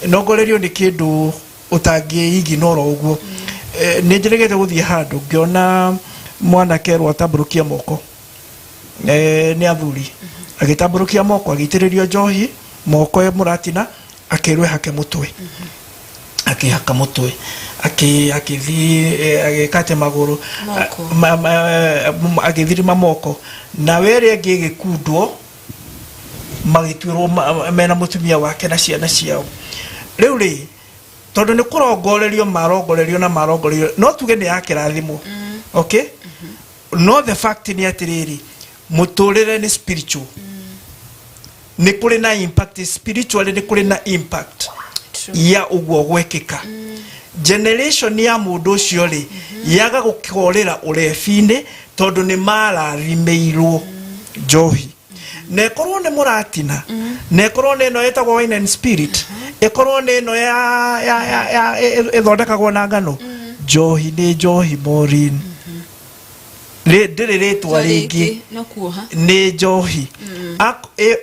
nongorerio nĩ kĩndũ ũtangĩiginora ũguo. Nĩ njĩrĩgĩte gũthiĩ handũ ngĩona mwanake erwo atambũrũkie moko, nĩ athuri, agĩtambũrũkia moko, agĩitĩrĩrio njohi moko mũratina, akĩrwo ehake mũtwe, akĩhaka mũtwe, akĩthiĩ agĩka atĩ magũrũ Moko. Agĩthirima moko, nawe ĩrĩa ĩngĩ ĩgĩkundwo, magĩtuĩrwo mena mũtumia wake na ciana ciao. Rĩu rĩ, tondũ nĩ kũrongorerio marongorerio na marongorerio, no tuge nĩ ya kĩrathimo, okay, no the fact nĩ atĩrĩrĩ, mũtũrĩre nĩ spiritual, nĩ kũrĩ na impact spiritually, nĩ kũrĩ na impact ya ũguo gwekĩka. Generation ya mũndũ ũcio rĩ, yaga gũkorĩra ũrebi-inĩ tondũ nĩ marathimĩirwo njohi, na ĩkorwo nĩ mũratina, na ĩkorwo nĩ ĩno ĩtagwo wine and spirit, ĩkorwo nĩ ĩno ya ĩthondekagwo na ngano, njohi nĩ njohi, Maureen. Ndĩrĩ rĩtwa rĩngĩ. No kuoha. Nĩ njohi.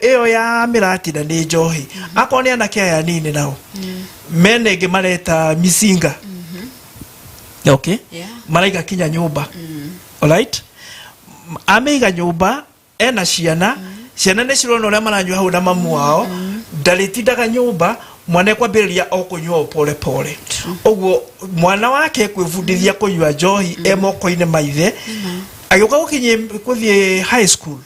Ĩyo ya mĩratina nĩ njohi. Akorwo nĩ anake aya nini, nao mena ĩngĩ mareta micinga, okay, maraiga kinya nyũmba. Alright, amĩiga nyũmba ena ciana, ciana nĩ cirona ũrĩa maranyua hau na mamu wao ndarĩtindaga nyũmba, mwana ekwambĩrĩria o kũnyua o pole pole. Ũguo mwana wake ekwĩbundithia kũnyua njohi e moko-inĩ ma ithe. Agĩũka gũkinyia gũthiĩ high school,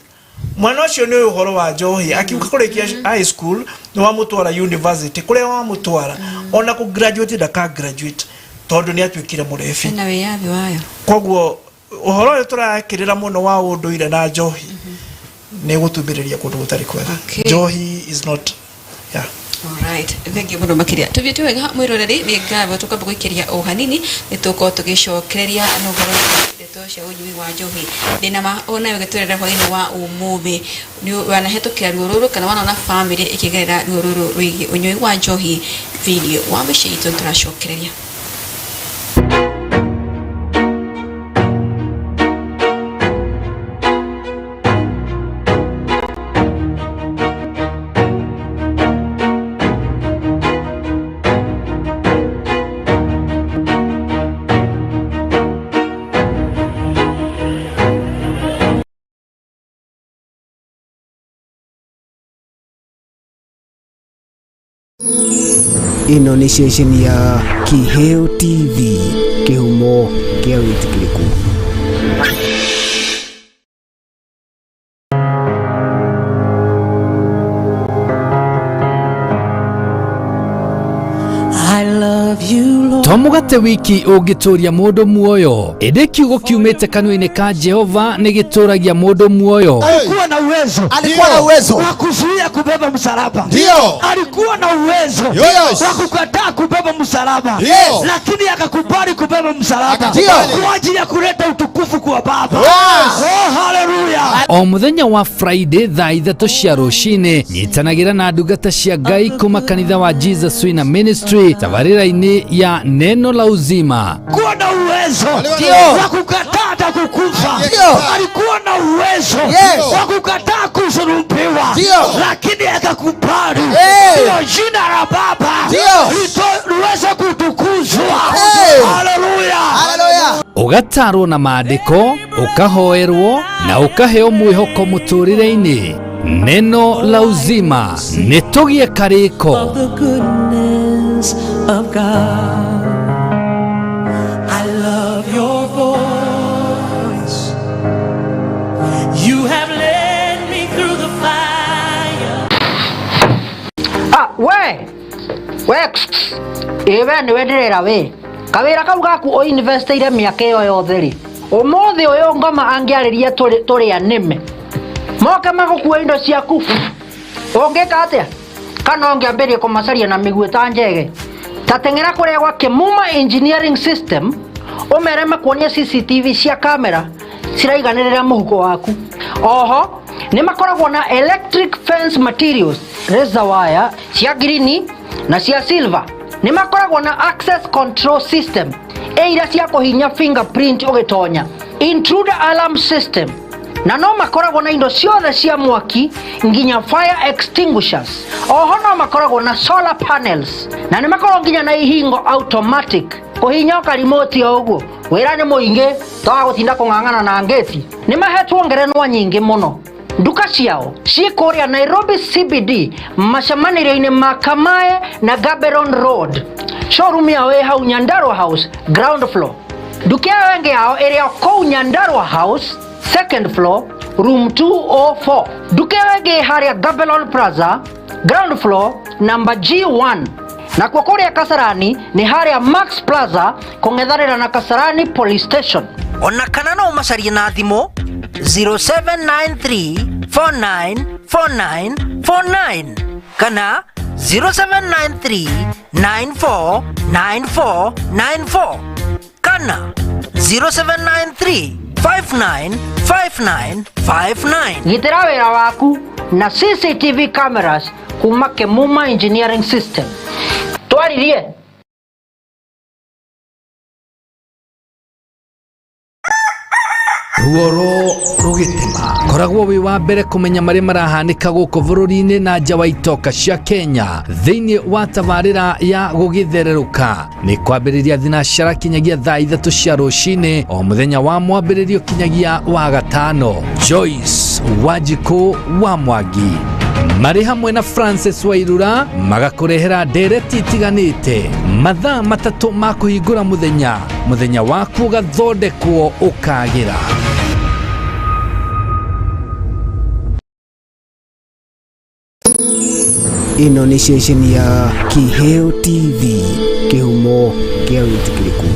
mwana ũcio nĩ ũĩ ũhoro wa njohi. Akiuka kũrĩkia high school, nĩ wamũtwara university, kũrĩa wamũtwara ona kũ graduate ndaka graduate tondũ nĩ atuĩkire mũrebi. Ena wĩyathi wayo. Koguo ũhoro ũyũ tũrakĩrĩra mũno wa ũndũire na njohi nĩ gũtumĩrĩria kũndũ gũtarĩ kwega. Njohi is not, yeah. Alright, thengiũ mũno makĩria. Tũthiĩte wega mwĩroreri, nĩ ngatho. Tũkwamba gũikĩria o hanini, nĩ tũgũkorwo tũgĩcokereria na ũhoro wĩgiĩ ndeto cia ũnyui wa njohi. Ndĩna ma ona ũgĩtwerera hwaĩ-inĩ wa ũmũthĩ nĩ wanahĩtũkĩra ruo rũrũ kana wanona bamĩrĩ ĩkĩgerera ruo rũrũ rwĩgiĩ ũnyui wa njohi thĩinĩ wa mĩciĩ itũ. Nĩ tũracokereria. Ĩno nĩ ceceni ya Kĩheo TV, kĩhumo kĩa wĩtĩkĩrĩku. I love you, Lord. To mũgate wiki ũngĩtũria mũndũ muoyo, ĩndĩ kiugo kiumĩte kanua-inĩ ka Jehova nĩ gĩtũragia mũndũ muoyo. Alikuwa na uwezo Alikuwa na uwezo wa kuzuia kubeba msalaba. Ndio. Alikuwa na uwezo Yes. wa kukataa kubeba msalaba, Ndio. lakini akakubali kubeba msalaba Akakubali. kwa ajili ya kuleta utukufu kwa Baba. Yes. Oh, haleluya! O mũthenya wa Friday thaa 3 cia rũcinĩ, nyitanagĩra na ndungata cia Ngai kuma kanitha wa Jesus Winner Ministry tabarĩra-inĩ ya Neno la Uzima. Alikuwa na uwezo Ndio. wa kukataa hata kukufa. Ndio. Alikuwa na uwezo Yes. wa kukataa kusulubiwa, Ndio. lakini akakubali Hey. ndio jina la Baba Ndio. liweze kutukuzwa. Hey. Haleluya! Haleluya. Ũgatarwo na maandĩko, ũkahoerwo na ũkaheo mwĩhoko mũtũrĩre-inĩ. Neno la Uzima, nĩ tũgĩe karĩko. Of the goodness of God. I love your voice. We we ĩ we nĩwe ndĩrera we kawĩra kau gaku ũinvestĩire mĩaka ĩyo yothe rĩ, ũmũthĩ ũyũ ngoma angĩarĩria tũrĩa nĩme moke magũkue indo ciaku, ũngĩka atĩa? Kana ũngĩambĩrĩria kũmacaria na mĩguĩ ta njege? Ta teng'era kũrĩa gwa Kĩmuma Engineering System, ũmere makuonie CCTV cia kamera ciraiganĩrĩra mũhuko waku. Oho nĩ makoragwo na electric fence materials, razor wire cia ngirini na cia silver. Nĩ makoragwo na access control system ĩ iria cia kũhinya fingerprint ũgĩtonya, intruder alarm system, na no makoragwo na indo ciothe cia mwaki nginya fire extinguishers. Oho no makoragwo na solar panels, na nĩ makoragwo nginya na ihingo automatic kũhinya karimoti o ũguo. Wĩra nĩ mũingĩ toga gũtinda kũng'ang'ana na ngĩti. Nĩ mahetwo ngerenwa nyingĩ mũno. Nduka ciao ciĩ kũrĩa Nairobi CBD, macemanĩrio-inĩ ma Kamae na Gaberon Road. Showroom yao ĩ hau Nyandarua House, ground floor. Nduka ĩyo ĩngĩ yao ĩrĩ o kũu Nyandarua House, second floor, room 204. Nduka ĩyo ĩngĩ ĩ harĩa Gamelon Plaza, ground floor, number G1. Nakuo kũrĩa Kasarani nĩ harĩa Max Plaza, kũng'ethanĩra na Kasarani Police Station. Ona kana no ũmacarie na thimũ 0793 494949 kana 0793 949494 kana 0793 595959. Gitĩra wĩra waku na CCTV cameras kuma Kemuma Engineering System. Twaririe. Ruoro rũgĩtema, koragwo wĩ wa mbere kũmenya marĩa marahanĩka gũkũ bũrũri-inĩ na nja wa itoka cia Kenya thĩinĩ wa tabarĩra ya gũgĩthererũka. Nĩ kwambĩrĩria thinacara kinyagia thaa 3 cia rũcinĩ o mũthenya wa mwambĩrĩrio kinyagia wa gatano. Joyce Wanjikũ wa Mwangi marĩ hamwe na Francis Wairura magakũrehera ndereti itiganĩte mathaa 3 ma kũhingũra mũthenya, mũthenya waku ũgathondekwo ũkagĩra. Ĩno nĩ ceceni ya Kiheo TV, kĩhumo kĩa wĩtĩkĩrĩku.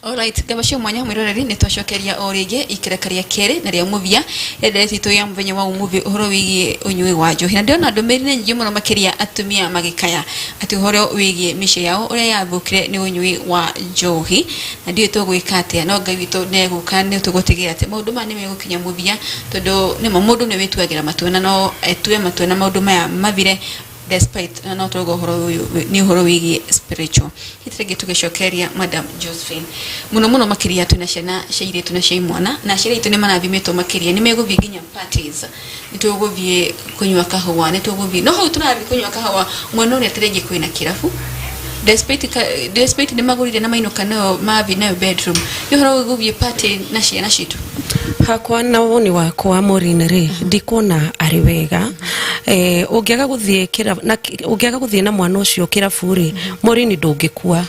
Alright, ngabacio mwanya mwiroreri, nĩ twacokeria o rĩngĩ ikereka rĩa kerĩ na rĩa mũthia rĩa itũ ya mũthenya wa ũmũthĩ, ũhoro wĩgiĩ ũnyui wa njohi. Na ndĩrona ndũmĩrĩri nĩ nyingĩ mũno makĩria, atumia magĩkaya atĩ ũhoro wĩgiĩ mĩciĩ yao ũrĩa yathũkire nĩ ũnyui wa njohi, na ndiũĩ tũgwĩka atĩa, no Ngai witũ nĩ egũka, nĩ tũgũtigĩrĩra atĩ maũndũ maya nĩ megũkinya mũthia, tondũ nĩma mũndũ nĩ wĩtuagĩra matua, na no etue matua na maũndũ maya mathire, despite na no tũrauga ũhoro ũyũ nĩ ũhoro wĩgiĩ spiritual. Hihi rĩngĩ tũgĩcokeria Madam Josephine, mũno mũno makĩria twĩna ciana cia airĩtu na cia imwana, na aciari aitũ nĩ marathimĩtwo makĩria, nĩ megũthiĩ nginya parties, nĩ tũgũthiĩ kũnyua kahũa, nĩ tũgũthiĩ, no hau tũrathiĩ kũnyua kahũa mwena ũrĩa tarĩngĩ kwĩna kĩrabu, despite nĩ magũrire na mainũka nayo mathiĩ nayo bedroom. Nĩ ũhoro gũthiĩ party na ciana citũ? Hakwa na woni wakwa, Maureen, rĩ, ndikuona arĩ wega. Ũngĩaga gũthiĩ na ũngĩaga gũthiĩ na mwana ũcio kĩrabu rĩ, Maureen, ndũngĩkua.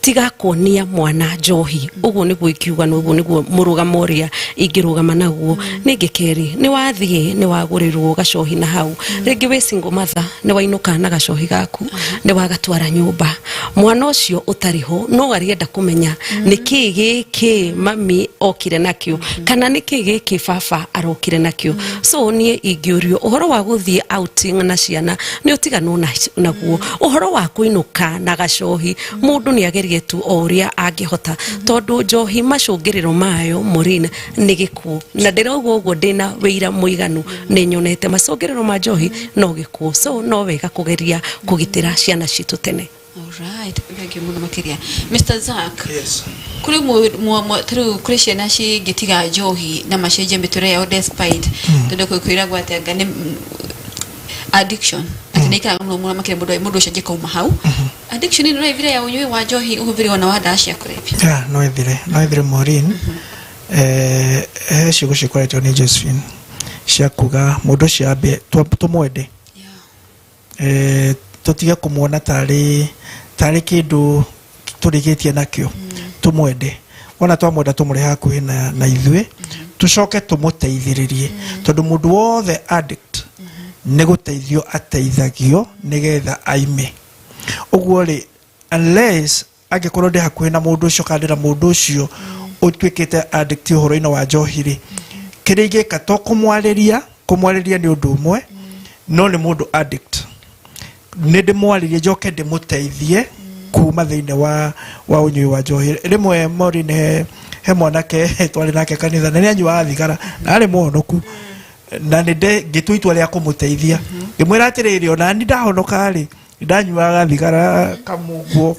Tiga kuonia mwana njohi. Ũguo nĩguo ingiuga, na ũguo nĩguo mũrũgamo ũrĩa ingĩrũgama naguo. Ningĩ kerĩ, nĩ wathiĩ nĩ wagũrĩrwo gacohi, na hau rĩngĩ wĩ single mother, nĩ wainũka na gacohi gaku, nĩ wagatwara nyũmba. Mwana ũcio ũtarĩ ho no arĩenda kũmenya nĩ kĩĩ gĩkĩ mami okire nakĩo, kana nĩ kĩĩ gĩkĩ baba arokire nakĩo. So niĩ ingĩũrio, ũhoro wa gũthiĩ outing na ciana nĩ ũtiganwo naguo. Ũhoro wa kũinũka na gacohi, mũndũ nĩ agerie tu o ũrĩa angĩhota, tondũ njohi macũngĩrĩro mayo, Maureen, nĩ gĩkuũ, na ndĩrauga ũguo ndĩna wĩira mũiganu. Nĩ nyonete macũngĩrĩro ma njohi no gĩkuũ, so no wega kũgeria kũgitĩra ciana citũ tene. Alright, thank you mũno makĩria. Mr. Zack. Yes. Kũrĩ tarĩu kũrĩ ciana cingĩtiga njohi na macenjie mĩtũrĩre yao, despite tondũ kwĩragwo atĩ anga nĩ addiction, atĩ nĩ ikaraga mũno mũno makĩria mũndũ ũcio angĩkauma hau. Addiction ĩno no ĩthire ya ũnyui wa njohi, ũhũthĩri ona wa ndawa cia kũrebia? Yeah, no ĩthire, Maureen. He ciugo cikoretwo nĩ Josephine cia kuga mũndũ ũcio ambe tũmwende, tũtige kũmuona tarĩ kĩndũ tũrĩkĩtie nakĩo. Tũmwende, wona twamwenda tũmũrehe hakuhĩ na ithuĩ, tũcoke tũmũteithĩrĩrie, tondũ mũndũ wothe addict nĩ gũteithio ateithagio nĩgetha aime. Ũguo rĩ, unless angĩkorwo ndĩ hakuhĩ na mũndũ ũcio kana ndĩ na mũndũ ũcio ũtuĩkĩte addict ũhoro-inĩ wa njohi rĩ, kĩrĩa ingĩka to kũmwarĩria. Kũmwarĩria nĩ ũndũ ũmwe, no nĩ mũndũ addict, nĩ ndĩmwarĩrie, njoke ndĩmũteithie kuma thĩinĩ wa ũnyui wa njohi. Rĩmwe, Maureen, he mwanake twarĩ nake kanitha na nĩ anyuaga thigara na arĩ mũhonoku, na nĩ ngĩtua itua rĩa kũmũteithia. Ngĩmwĩra atĩrĩrĩ, ona ni ndahonoka rĩ, ndanyuaga thigara kamunguo,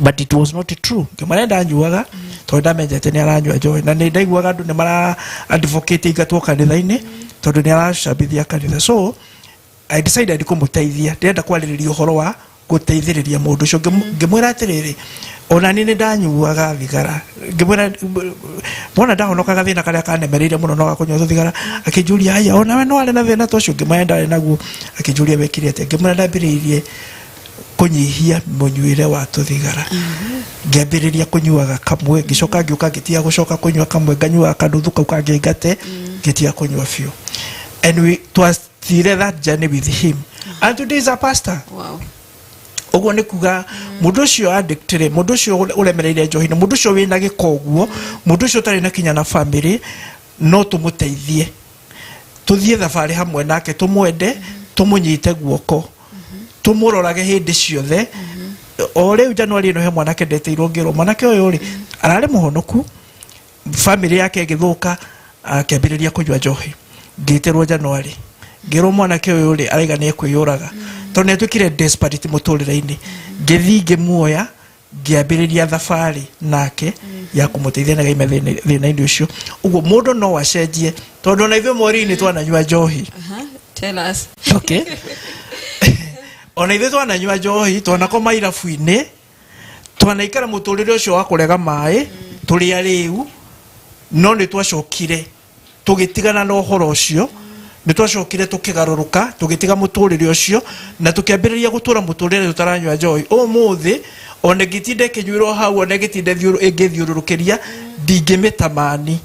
but it was not true. Ngĩmwĩra ndanyuaga tondũ ndamenyete nĩ aranyua njohi, na nĩ ndaiguaga andũ nĩ mara advocate ingatwo kanitha-inĩ tondũ nĩ aracambithia kanitha. So I decided kũmũteithia. Ndĩrenda kwarĩrĩria ũhoro wa gũteithĩrĩria mũndũ ũcio. Ngĩmwĩra atĩrĩrĩ, ona niĩ nĩ ndanyuaga thigara. Ngĩmwĩra wona ndahonoka, gathĩna karĩa kanemereire mũno no gakũnyua tũthigara. Akĩnjũria, "Aya, ona we no warĩ na thĩna ta ũcio?" Ngĩmwĩra ndarĩ naguo. Akĩnjũria, "Wekire atĩa?" Ngĩmwĩra ndambĩrĩirie kũnyihia mũnyuĩre wa tũthigara, ngĩambĩrĩria kũnyuaga kamwe, ngĩcoka ngĩũka ngĩtiga gũcoka kũnyua kamwe, nganyuaga kanuthu kau kangĩ ngate, ngĩtiga kũnyua biũ. And we twathire that journey with him, and today is a pastor. Ũguo nĩ kuga mũndũ ũcio addict rĩ, mũndũ ũcio ũremereire njohi-inĩ, mũndũ ũcio wĩna gĩko ũguo, mũndũ ũcio ũtarĩ na kinya na family, no tũmũteithie, tũthiĩ thabarĩ hamwe nake, tũmwende, tũmũnyite guoko, tũmũrorage hĩndĩ ciothe. O rĩu Januari ĩno he mwanake ndetĩirwo, ngĩrwo mwanake ũyũ rĩ ararĩ mũhonoku, family yake ĩgĩthũka, akĩambĩrĩria kũnyua njohi. Ngĩtĩrwo Januari, ngĩrwo mwanake ũyũ rĩ araiga nĩ ekwĩyũraga tondũ nĩ atuĩkire desperate mũtũrĩre-inĩ. Ngĩthiĩ ngĩmuoya, ngĩambĩrĩria thabarĩ nake ya kũmũteithia na gaime thĩna-inĩ ũcio. Ũguo mũndũ no acenjie, tondũ ona ithuĩ mweri-inĩ twananyua njohi. Tell us. Okay, ona ithuĩ twananyua njohi, twanakoma irabu-inĩ, twanaikara mũtũrĩre ũcio wa kũrega maĩ tũrĩ arĩu, no nĩ twacokire tũgĩtigana na ũhoro ũcio. Nĩ twacokire tũkĩgarũrũka, tũgĩtiga mũtũrĩre ũcio na tũkĩambĩrĩria gũtũra mũtũrĩre tũtaranyua njohi. Ũmũthĩ ona ĩngĩtinda ĩkĩnyuĩrwo hau, ona ĩngĩtinda ĩngĩthiũrũrũkĩria, ndingĩmĩtamani,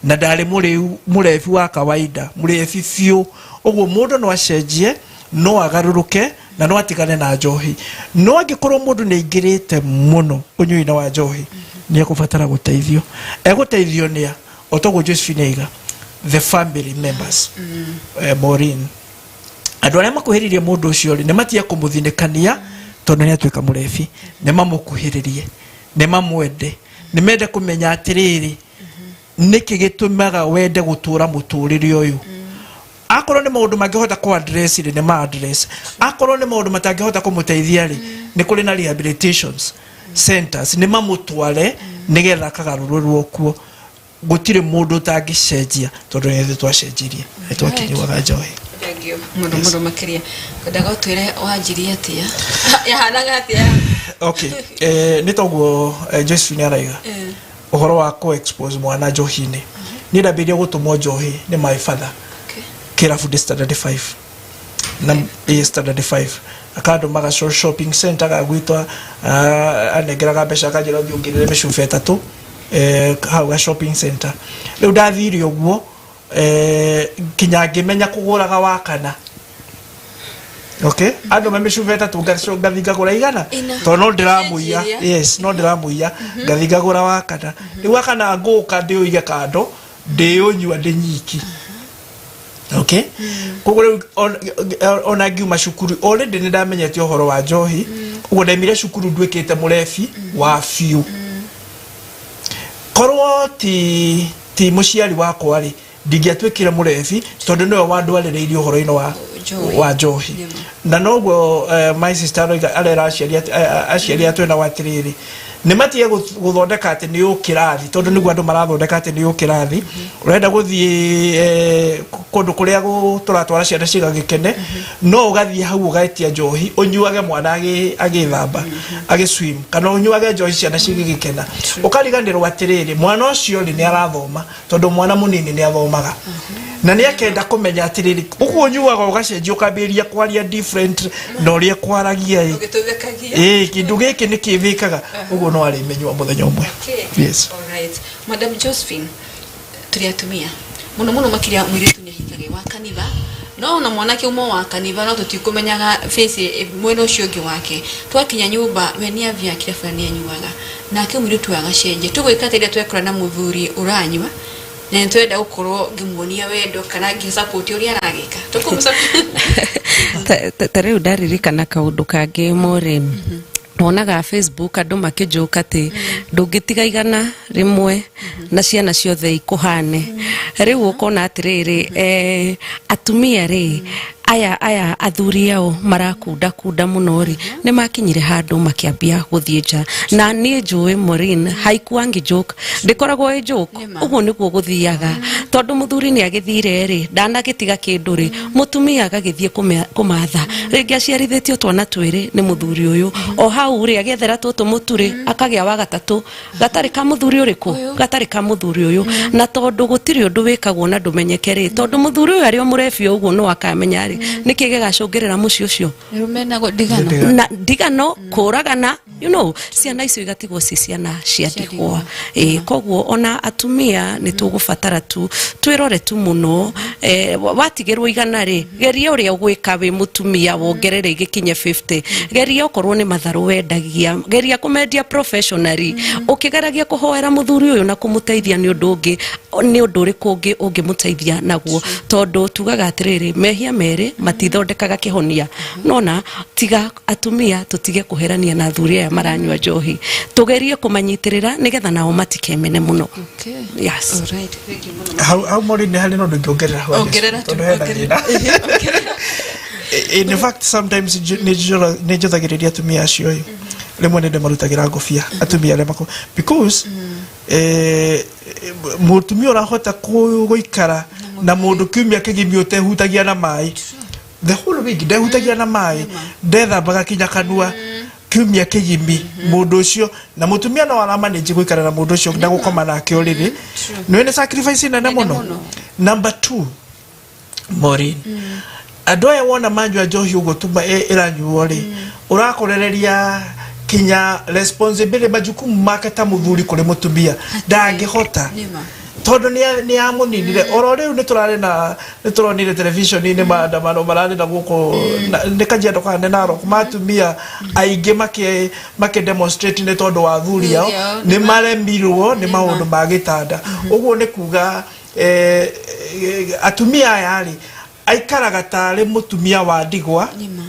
na ndarĩ mũrĩu, mũrebi wa kawaida, mũrebi biũ. Ũguo mũndũ no acenjie, no agarũrũke na no atigane na njohi. No angĩkorwo mũndũ nĩ aingĩrĩte mũno ũnyui-inĩ wa njohi, nĩ ekũbatara gũteithio. Egũteithio nĩa? O toguo Josephine aiga, the family members. Maureen, andũ arĩa makuhĩrĩirie mũndũ ũcio rĩ, nĩ matige kũmũthinĩkania tondũ nĩ atuĩka mũrebi. Nĩ mamũkuhĩrĩrie, nĩ mamwende, nĩ mende kũmenya atĩrĩrĩ, nĩkĩ gĩtũmaga wende gũtũra mũtũrĩre ũyũ? Akorwo nĩ maũndũ mangĩhota kũ address rĩ, nĩ ma address. Akorwo nĩ maũndũ matangĩhota kũmũteithia rĩ, nĩ kũrĩ na rehabilitations centers, nĩ mamũtware nĩgetha akagarũrũrwo kuo. Gũtirĩ mũndũ ũtangĩcenjia, tondũ nĩ ithuĩ twacenjirie, nĩ twakĩnyuaga njohi. Thank you mũno mũno makĩria. Kwendaga ũtwĩre wanjirie atĩa, yahanaga atĩa? Okay, nĩ toguo Josephine araiga ũhoro wa kũ expose mwana njohi-inĩ. Niĩ ndambĩrĩria gũtũmwo njohi nĩ my father kĩrabu ndĩ standard 5 na ĩ standard 5, akandũmaga shopping center ga gwitũ, anengeraga mbeca, akanjĩra thiĩ ũngĩrĩre mĩcuba 3 hau ga shopping center. Rĩu ndathire ũguo kinya ngĩmenya kũgũraga wa kana. Okay, andũ me mĩcuba 3, ngathi ngagũra 100. 4. Tondũ no ndĩramũiya. Cenjirie. Yes, no ndĩramũiya, ngathi ngagũra wa kana. Rĩu wa kana ngũka ndĩũige kando, ndĩũnyua ndĩ nyiki. Okay, koguo rĩu ona ngiuma cukuru already nĩ ndamenyete ũhoro wa njohi. Ũguo ndaimire cukuru nduĩkĩte mũrebi wa biũ. Korwo ti mũciari wakwa rĩ, ndingĩatuĩkire mũrebi, tondũ nĩwe wandwarĩrĩirie ũhoro-inĩ wa Njohi. Wa njohi. Nĩma. Na noguo my sister aroiga, arera aciari aciari atwĩ nao atĩrĩrĩ, Nĩ matige gũthondeka atĩ nĩ ũkĩrathi, tondũ nĩguo andũ marathondeka atĩ nĩ ũkĩrathi. Ũrenda gũthiĩ kũndũ kũrĩa tũratwara ciana cigagĩkene, no ũgathiĩ hau ũgetia njohi ũnyuage mwana agĩthamba, agĩswim, kana ũnyuage njohi ciana cigĩgĩkena, ũkariganĩrwo atĩrĩrĩ, mwana ũcio rĩ nĩ arathoma, tondũ mwana mũnini nĩ athomaga na nĩ akenda kũmenya atĩrĩrĩ, ũguo ũnyuaga ũgacenjia ũkambĩrĩria kwaria different na ũrĩa kwaragia ĩ. Ũgĩtũthekagia. Ĩ, kĩndũ gĩkĩ nĩ kĩwĩkaga ũguo, no arĩmenywa mũthenya ũmwe. Yes. Alright. Madam Josephine, tũrĩ atumia mũno mũno makĩria, mũirĩtu nĩ ahikage wa kanitha, no ona mwanake ũmwe wa kanitha, no tũtikũmenyaga face mwena ũcio ũngĩ wake. Twakinya nyũmba, we nĩ athiaga kĩrabu na nĩ anyuaga, nake mũirĩtu agacenjia. Tũgwĩka atĩa rĩrĩa twekora na mũthuri ũranyua na nĩ tũrenda gũkorwo ngĩmuonia wendo kana ngĩsupport ũrĩa aragĩka? Tũkũmũ? Ta rĩu ndaririkana kaũndũ kangĩ, Maureen. Wonaga Facebook andũ makĩnjũka atĩ ndũngĩtiga 100 na ciana ciothe ikũhane. Rĩu ũkona atĩrĩrĩ, atumia rĩ, aya athuri ao marakunda kunda mũno rĩ, nĩ makinyire handũ makĩambia gũthiĩ nja. Na niĩ njũĩ, Maureen, haikuangi joke, ndĩkoragwo ĩ joke. Nĩma. Ũguo nĩguo gũthiaga, tondũ mũthuri nĩ agĩthire rĩ, ndanagĩtiga kĩndũ rĩ, mũtumia agagĩthiĩ kũmatha. Rĩngĩ aciarithĩtio twana twĩrĩ nĩ mũthuri ũyũ, o hau rĩ, agĩethera tũtũ mũtu rĩ, akagĩa wa gatatũ gatarĩ ka mũthuri ũrĩkũ? Ũyũ. Gatarĩ ka mũthuri ũyũ. Na tondũ gũtirĩ ũndũ wĩkagwo na ndũmenyeke rĩ, tondũ mũthuri ũyũ arĩ o mũrebi o ũguo no akamenya rĩ, nĩkĩ gĩgacũngĩrĩra mũciĩ ũcio? Rũmena, ndigano. Ndigano. Na ndigano, kũragana, ciana icio igatigwo ci ciana cia ndigwa. Ĩ koguo ona atumia nĩ tũgũbatara tu twĩrore tu mũno. Watigĩrwo 100 rĩ, geria ũrĩa ũgwĩka wĩ mũtumia wongerere igĩkinye 50. Geria okorwo nĩ matharũ wendagia, geria kũmendia professionally, ũkĩgeragia kũhoera mũthuri ũyũ na kũmũteithia. Nĩ ũndũ ũngĩ, nĩ ũndũ ũrĩkũ ũngĩ ũngĩmũteithia naguo? Tondũ tugaga atĩrĩrĩ, mehia merĩ matithondekaga kĩhonia. Nona tiga atumia tũtige kũherania na athuri aya maranyua njohi, tũgerie kũmanyitĩrĩra nĩgetha nao matikemene mũno. Yes. Alright. Thank you mũno. Hau Maureen, nĩ harĩ na ũndũ ingĩongerera hau. Ongerera tu, tondũ hena ongerera. thĩna. In fact, sometimes nĩ njũthagĩrĩria atumia acio ĩ, rĩmwe nĩ ndĩmarutagĩra ngũbia atumia arĩa mako, because mũtumia ũrahota gũikara na mũndũ kiumia kĩgima ũtehutagia na maĩ, the whole week ndehutagia na maĩ, ndethambaga kinya kanua kiumia kĩgimi, mũndũ ũcio na mũtumia no aramanĩnji gũikara na mũndũ ũcio na gũkoma nake ũrĩrĩ, nĩ nĩ sacrifice nene Nene mũno. Mũno. Number two, Maureen, andũ aya wona manyua njohi ũguo tuma ĩranyuo rĩ, ũrakorereria kinya responsibility, majukumu make ta mũthuri kũrĩ mũtumia ndangĩhota. Nĩma. Tondũ nĩ amũninire. Oro rĩu nĩ tũrarĩ na nĩ tũronire television-inĩ maandamano mararĩ na gũkũ nĩ Kajiado kana nĩ Narok, matumia aingĩ makĩ demonstrate nĩ tondũ wa athuri ao Athuri ao, nĩ maremirwo nĩ maũndũ ma gĩtanda. Ũguo nĩ kuga atumia aya rĩ, aikaraga tarĩ mũtumia wa ndigwa. Nĩma.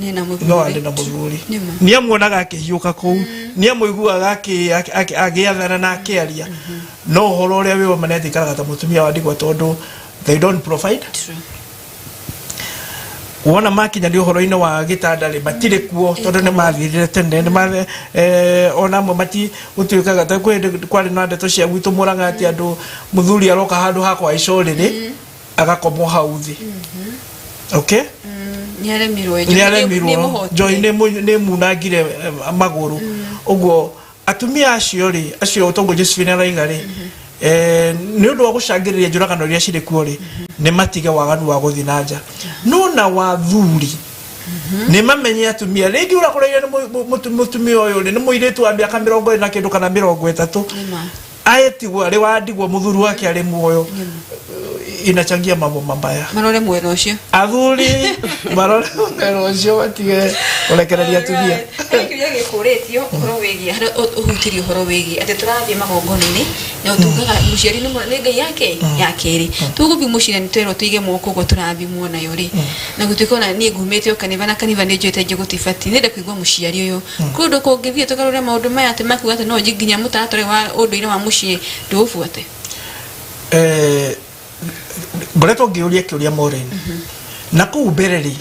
Nĩ na mũthuri. No arĩ na mũthuri. Nĩma. Nĩ amuonaga akĩhiũka kũu, nĩ amũiguaga agĩathana na akĩaria, no ũhoro ũrĩa wĩ wa ma nĩ atĩ aikaraga ta mũtumia wa ndigwa, tondũ they don't provide. Wona makinya nĩ ũhoro-inĩ wa gĩtanda rĩ, matirĩ kuo, tondũ nĩ mathirire tene. Nĩ ona amwe mati gũtuĩkaga ta kwĩ hĩndĩ kwarĩ na ndeto cia gwitũ Mũrang'a atĩ andũ mũthuri aroka handũ ha kũhaica ũrĩrĩ agakomwo hau thĩ, okay? Nĩ aremirwo. Nĩ aremirwo, njohi nĩ munangire magũrũ. Ũguo atumia acio rĩ, acio toguo Josephine araiga rĩ, nĩ ũndũ wa gũcangĩrĩria njũragano iria cirĩ kuo rĩ, nĩ matige waganu wa gũthiĩ na nja. No na wathuri nĩ mamenye atumia rĩngĩ ũrakoreire nĩ mũtumia ũyũ rĩ, nĩ mũirĩtu wa mĩaka 20 na kĩndũ kana 30. Nĩma. Aetigwo arĩ wa ndigwa, mũthuri wake arĩ muoyo, inachangia mambo mabaya. Marore mwena ũcio. Athuri marore mwena ũcio, matige kũrekereria atumia. Harĩ kĩũria gĩkũrĩtio ũhoro wĩgiĩ harĩa ũhutirie ũhoro wĩgiĩ atĩ tũrathiĩ magongona-inĩ na ũtungaga mũciari nĩ Ngai yake ya kerĩ. Tũgũthiĩ mũciĩ na nĩtwerwo tũige moko ũguo tũrathimwo nayo rĩ, na gũtuĩka ona niĩ ngumĩte o kanitha na kanitha nĩ njũĩte njũ gũtibatiĩ. Nĩenda kũigua mũciari ũyũ kũndũ kũngĩthiĩ tũgarũre maũndũ maya atĩ makuga atĩ no nginya mũtaratara wa ũndũire wa mũciĩ ndũũbuate. Ngoretwo ngĩũria kĩũria, Maureen, na kũu mbere rĩ,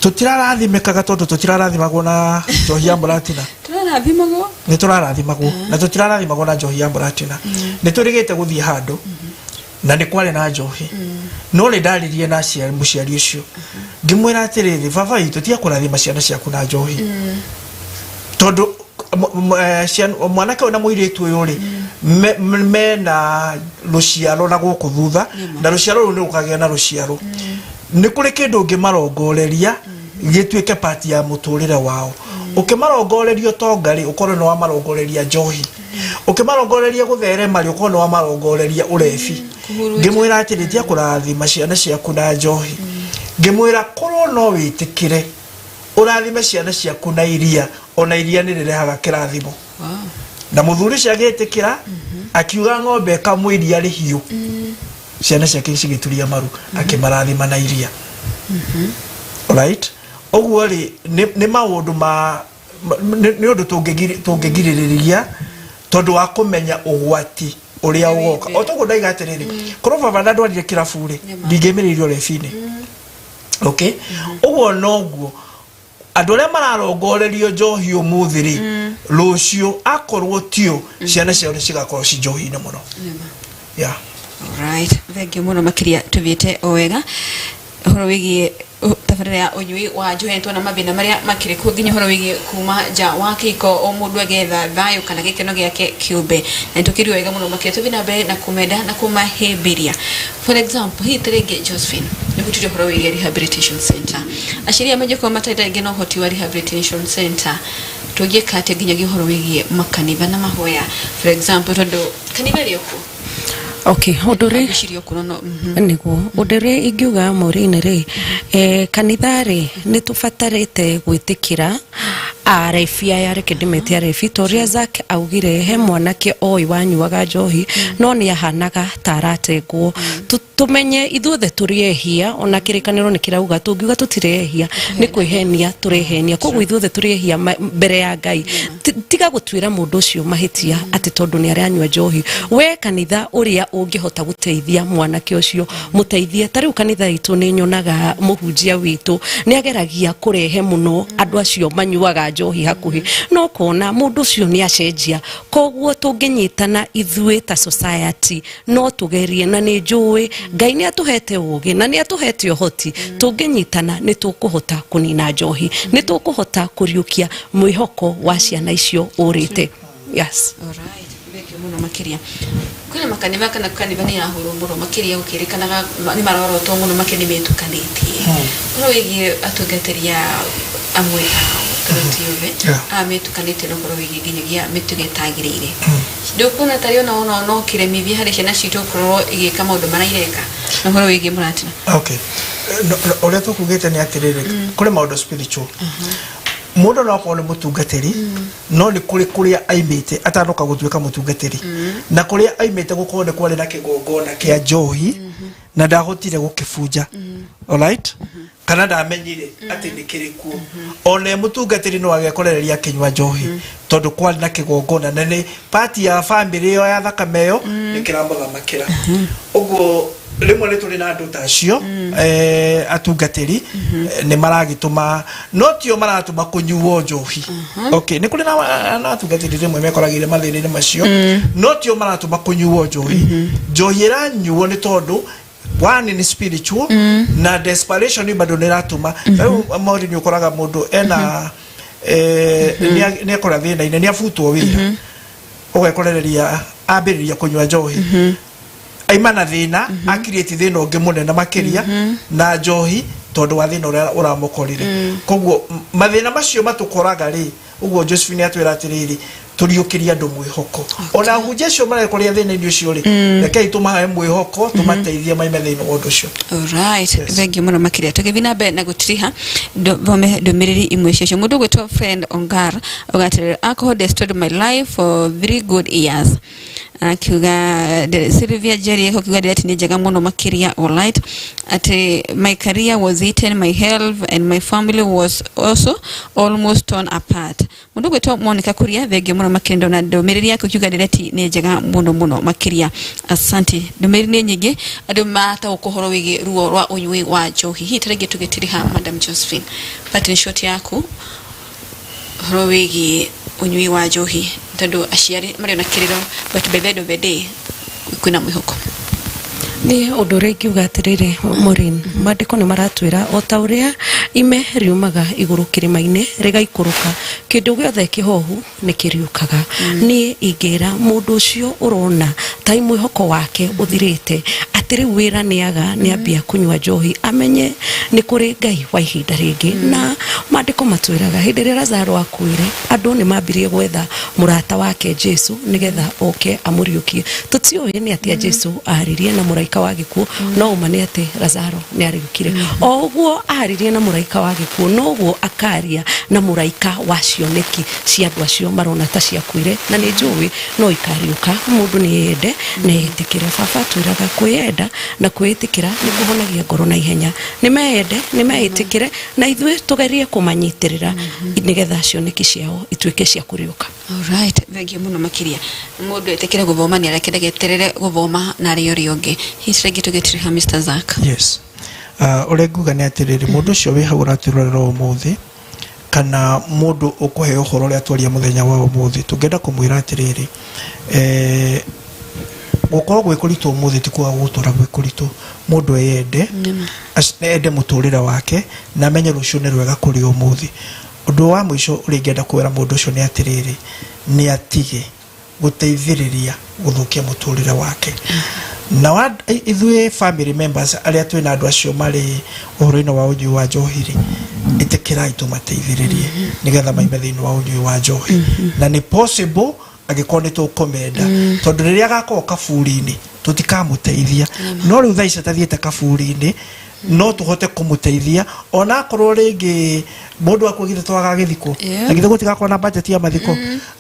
tũtirarathimĩkaga tondũ tũtirarathimagwo na njohi ya mũratina. Tũrarathimagwo. Nĩ tũrarathimagwo na tũtirarathimagwo na njohi ya mũratina. Nĩ tũrĩgĩte gũthiĩ handũ na nĩ kwarĩ na njohi, no nĩ ndaririe na mũciari ũcio ngĩmwĩra atĩrĩrĩ, baba witũ, tiga kũrathima ciana ciaku na njohi, tondũ mwanake ũyũ na mũirĩtu ũyũ rĩ, mena rũciaro na gũkũ thutha, na rũciaro rũu nĩ rũkagĩa na rũciaro. Nĩ kũrĩ kĩndũ ũngĩmarongoreria gĩtuĩke part ya mũtũrĩre wao. Ũkĩmarongoreria ũtonga rĩ, ũkorwo nĩ wamarongoreria njohi. Ũkĩmarongoreria gũtherema rĩ, ũkorwo nĩ wamarongoreria ũrebi. Kũhurunja. Ngĩmwĩra atĩrĩ, tiga kũrathima ciana ciaku na njohi. Ngĩmwĩra korwo no wĩtĩkĩre ũrathime ciana ciaku na iria, ona iria nĩ rĩrehaga kĩrathimo. Na mũthuri ũcio agĩtĩkĩra, akiuga ng'ombe ĩkamwe iria rĩhiũ, ciana ciake cigĩturia maru, akĩmarathima na iria. Right, ũguo rĩ, nĩ maũndũ ma nĩ ũndũ tũngĩgirĩrĩria tondũ wa kũmenya ũgwati ũrĩa ũgoka. O toguo ndaiga atĩrĩrĩ, korwo baba ndandwarire kĩrabu rĩ, ndingĩmĩrĩirio ũrebi-inĩ. Okay, ũguo noguo andũ arĩa mararongorerio njohi ũmũthĩ rĩ, rũciũ akorwo tio, ciana ciao nĩ cigakorwo ci njohi-inĩ mũno. Yeah. Alright, thank you mũno makĩria. Tũthiĩte o wega ũhoro wĩgiĩ tabarĩra ya ũnyui wa njohi, tuona mathĩna marĩa makĩrĩ kuo, nginya ũhoro wĩgiĩ kuma nja wa kĩhiko, o mũndũ agetha thayũ kana gĩkeno gĩake kĩũmbe, na nĩtũkĩrio wega mũno makĩria. Tũthiĩ na mbere na kũmenda na kũmahĩmbĩria. For example, hihi ta rĩngĩ Josephine nĩhutirie ũhoro wĩgiĩ rehabilitation center, aciari aya mangĩkorwo matarĩ rĩngĩ na ũhoti wa rehabilitation center, tũngĩka atĩa nginyagia ũhoro wĩgiĩ makanitha na mahoya, for example, tondũ kanitha ĩrĩ o kuo? Okay, ũndũ ũrĩa Ngwĩciria okuo no. Nĩguo ũndũ ũrĩa ingiuga Maureen rĩ, kanitha rĩ, nĩ tũbatarĩte gwĩtĩkĩra arebi aya, reke ndĩmete arebi, ta ũrĩa Zack augire, he mwanake oĩ wanyuaga njohi no nĩ ahanaga ta aratengwo. Tũmenye ithuothe tũrĩ ehia, ona kĩrĩkanĩro nĩ kĩrauga tũngiuga tũtirĩ ehia nĩ kwĩhenia tũrehenia. Koguo ithuothe tũrĩ ehia mbere ya Ngai. Tiga gũtuĩra mũndũ ũcio mahĩtia atĩ tondũ nĩ aranyua njohi. We kanitha, ũrĩa ũngĩhota gũteithia mwanake ũcio, mũteithie. Ta rĩu kanitha itũ, nĩ nyonaga mũhunjia witũ nĩ ageragia kũrehe mũno andũ acio manyuaga njohi hakuhĩ, no kona mũndũ ũcio nĩ acenjia. Koguo tũngĩnyitana ithuĩ ta society, no tũgerie, na nĩ njũĩ Ngai nĩ atũhete ũgĩ na nĩ atũhete ũhoti. Tũngĩnyitana nĩ tũkũhota kũnina njohi, nĩ tũkũhota kũriũkia mwĩhoko wa ciana icio ũrĩte. Yes. Alright, thank you mũno makĩria. Kwĩna makanitha kana kanitha nĩ yahũrwo mũno makĩria, gũkĩrĩkanaga nĩ marorotwo mũno makĩria nĩ metukanĩtie ũhoro wĩgiĩ atungatĩri amwe ao, tondũ ti othe, aya metukanĩtie na ũhoro wĩgiĩ nginyagia mĩtugo ĩtagĩrĩire. Ndũkuona tarĩ ona no kĩremithia harĩ ciana citũ gũkorwo igĩka maũndũ marĩa ireka na ũhoro wĩgiĩ mũratina? Okay. No, ũrĩa tũkugĩte nĩ atĩrĩrĩ, kũrĩ maũndũ spiritual. Mũndũ no akorwo nĩ mũtungatĩri, no nĩ kũrĩ kũrĩa aimĩte atanoka gũtuĩka mũtungatĩri, na kũrĩa aimĩte gũkorwo nĩ kwarĩ na kĩgongona kĩa njohi na ndahotire gũkĩbunja, alright, kana ndamenyire atĩ nĩ kĩrĩ kuo. Ona e mũtungatĩri no agekorereria akĩnyua njohi tondũ kwarĩ na kĩgongona na nĩ part ya family ĩyo ya thakame ĩyo nĩ kĩramũthamakĩra. Ũguo rĩmwe nĩ tũrĩ na andũ ta acio, atungatĩri, nĩ maragĩtũma, no tio maratũma kũnyuo njohi. Okay, nĩ kũrĩ na atungatĩri rĩmwe mekoragĩire mathĩna-inĩ macio, no tio maratũma kũnyuo njohi. Njohi ĩranyuo nĩ tondũ one nĩ spiritual na desperation bado nĩ ĩratũma. Rĩu mori nĩ ũkoraga mũndũ ena nĩ akora thĩna-inĩ, nĩ abutwo wĩra, ũgekorereria ambĩrĩria kũnyua njohi, aima na thĩna, akiriĩti thĩna ũngĩ mũnene makĩria na njohi tondũ wa thĩna ũrĩa ũramũkorire. Koguo mathĩna macio matũkoraga rĩ, ũguo Josephine atwĩra atĩrĩrĩ, tũriũkĩrie andũ mwĩhoko. Ona ahunjia acio marekoria thĩna-inĩ ũcio rĩ, rekei tũmahe mwĩhoko, tũmateithie maime thĩinĩ wa ũndũ ũcio. Alright, Yes. thank you mũno makĩria. Tũgĩthiĩ na mbere na gũtiriha, thome ndũmĩrĩri imwe ciacio. Mũndũ ũgwĩtwo Friend Ongar auga atĩrĩrĩ, "Alcohol destroyed my life for 3 good years." Akiuga Sylvia Jerry akiuga ndireti nĩ njega mũno makĩria. Alright, atĩ my career was eaten, my health and my family was also almost torn apart. Mũndũ ũgwĩtwo Monica Kuria, thengiũ mũno makĩria. Ndona ndũmĩrĩri yaku ikiuga ndireti nĩ njega mũno mũno makĩria, asante. Ndũmĩrĩri nĩ nyingĩ, andũ mataũkwo ũhoro wĩgiĩ ruo rwa ũnyui wa njohi. Hihi ta rĩngĩ tũgĩtiriha, Madam Josephine, parting shot yaku ũhoro wĩgiĩ Ũnyui wa njohi, tondũ aciari marĩ ona kĩrĩro, but by the end of the day kwĩna mwĩhoko. Nĩ ũndũ ũrĩa ingiuga atĩrĩrĩ, Maureen, maandĩko nĩ maratwĩra o ta ũrĩa ime riumaga igũrũ kĩrĩma-inĩ rĩgaikũrũka, kĩndũ gĩothe kĩhohu nĩ kĩriũkaga. Niĩ ingĩra mũndũ ũcio ũrona tai mwĩhoko wake ũthirĩte, atĩ rĩu wĩra nĩaga, nĩambia kũnyua njohi, amenye nĩ kũrĩ Ngai wa ihinda rĩngĩ. Na maandĩko matwĩraga hĩndĩ ĩrĩa Lazaro akuire, andũ nĩ mambirie gwetha mũrata wake Jesu nĩgetha oke amũriũkie. Tũtiũĩ nĩ atĩa Jesu aririe na mũraika wa gĩkuũ, no ũma nĩ atĩ Lazaro nĩ ariũkire. O ũguo aririe na mũraika wa gĩkuũ, noguo akaria na mũraika wa cioneki cia andũ acio marona ta ciakuire, na nĩ njũĩ no ikariũka. Mũndũ nĩ eyende na etĩkĩre. Baba atwĩraga kwĩyenda na kwĩĩtĩkĩra nĩ kũhonagia ngoro na ihenya. Nĩ meyende, nĩ meĩtĩkĩre, na ithuĩ tũgerie kũmanyitĩrĩra nĩgetha cioneki ciao ituĩke cia kũriũka. Alright, thengiũ mũno makĩria. Mũndũ etĩkĩre gũthoma nĩ areke ndageterere gũthoma na arĩa ũrĩa ũngĩ. Hihi rĩngĩ tũgĩtiriha, Mr. Zack. Yes, ũrĩa nguga nĩ atĩrĩrĩ, mũndũ ũcio wĩ hau ũratwĩrorera ũmũthĩ, kana mũndũ ũkũheo ũhoro ũrĩa twaria mũthenya wa ũmũthĩ, tũngĩenda kũmwĩra atĩrĩrĩ, gũkorwo gwĩ kũritũ ũmũthĩ ti kuga gũgũtũra gwĩ kũritũ. Mũndũ eyende, ende mũtũrĩre wake na amenye rũciũ nĩ rwega kũrĩ ũmũthĩ. Ũndũ wa mũico ũrĩa ingĩenda kwĩra mũndũ ũcio nĩ atĩrĩrĩ, nĩ atige gũteithĩrĩria gũthũkia mũtũrĩre wake. Na ithuĩ family members arĩa twĩna andũ acio marĩ ũhoro-inĩ wa ũnyui wa njohi rĩ, ĩtĩkĩrai tũmateithĩrĩrie nĩgetha maime thĩinĩ wa ũnyui wa njohi, na nĩ possible angĩkorwo nĩ tũkũmenda, tondũ rĩrĩa agakorwo kaburi-inĩ tũtikamũteithia. No rĩu thaa ici atathiĩte kaburi-inĩ, no tũhote kũmũteithia, ona akorwo rĩngĩ mũndũ akua githĩ twagagĩthikwo, na githĩ gũtigakorwo na budget ya mathiko?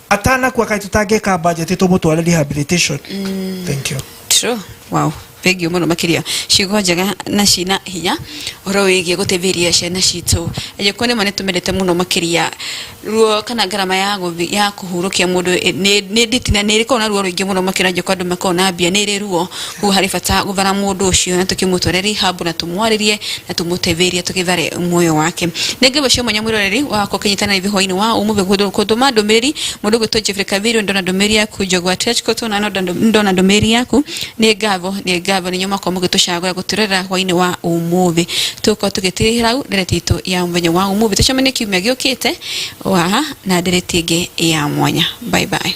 Atanakua kaĩ tũtangĩka budget tũmũtware rehabilitation? Thank you. True. Wow. Thengiũ mũno makĩria, ciugo njega na cina hinya ũhoro wĩgiĩ gũteithĩrĩria ciana citũ. Angĩkorwo nĩma nĩtũmendete mũno makĩria, ruo kana ngarama ya gũthi ya kũhurũkia mũndũ nĩ nditi na nĩ ĩkoragwo na ruo rũingĩ mũno makĩria. Angĩkorwo andũ makoragwo na mbia, nĩ ĩrĩ ruo. Koguo harĩ bata gũthara mũndũ ũcio na tũkĩmũtware rehab na tũmwarĩrie na tũmũteithĩrĩrie tũgĩthare muoyo wake. Nĩ ngatho cia mwanya, mwĩroreri wakwa, ũkĩnyitana na ithuĩ hwainĩ wa ũmũthĩ kũndũma ndũmĩrĩri. Mũndũ ũgwĩtwo Jeffrey Kaviru, ndona ndũmĩrĩri yaku. Njogwa Techkoto, na ndona ndũmĩrĩri yaku. Nĩ ngatho, nĩ ngatho nĩ inyuĩ mwakorwo mũgĩtũcagũra gũtwĩrorera hwainĩ wa ũmũthĩ. Tũgũkorwo tũgĩtirihĩra hau ndereti itũ ya mũthenya wa ũmũthĩ. Tũcemanie kiumia gĩũkĩte o haha na ndereti ĩngĩ ya mwanya. Bye bye.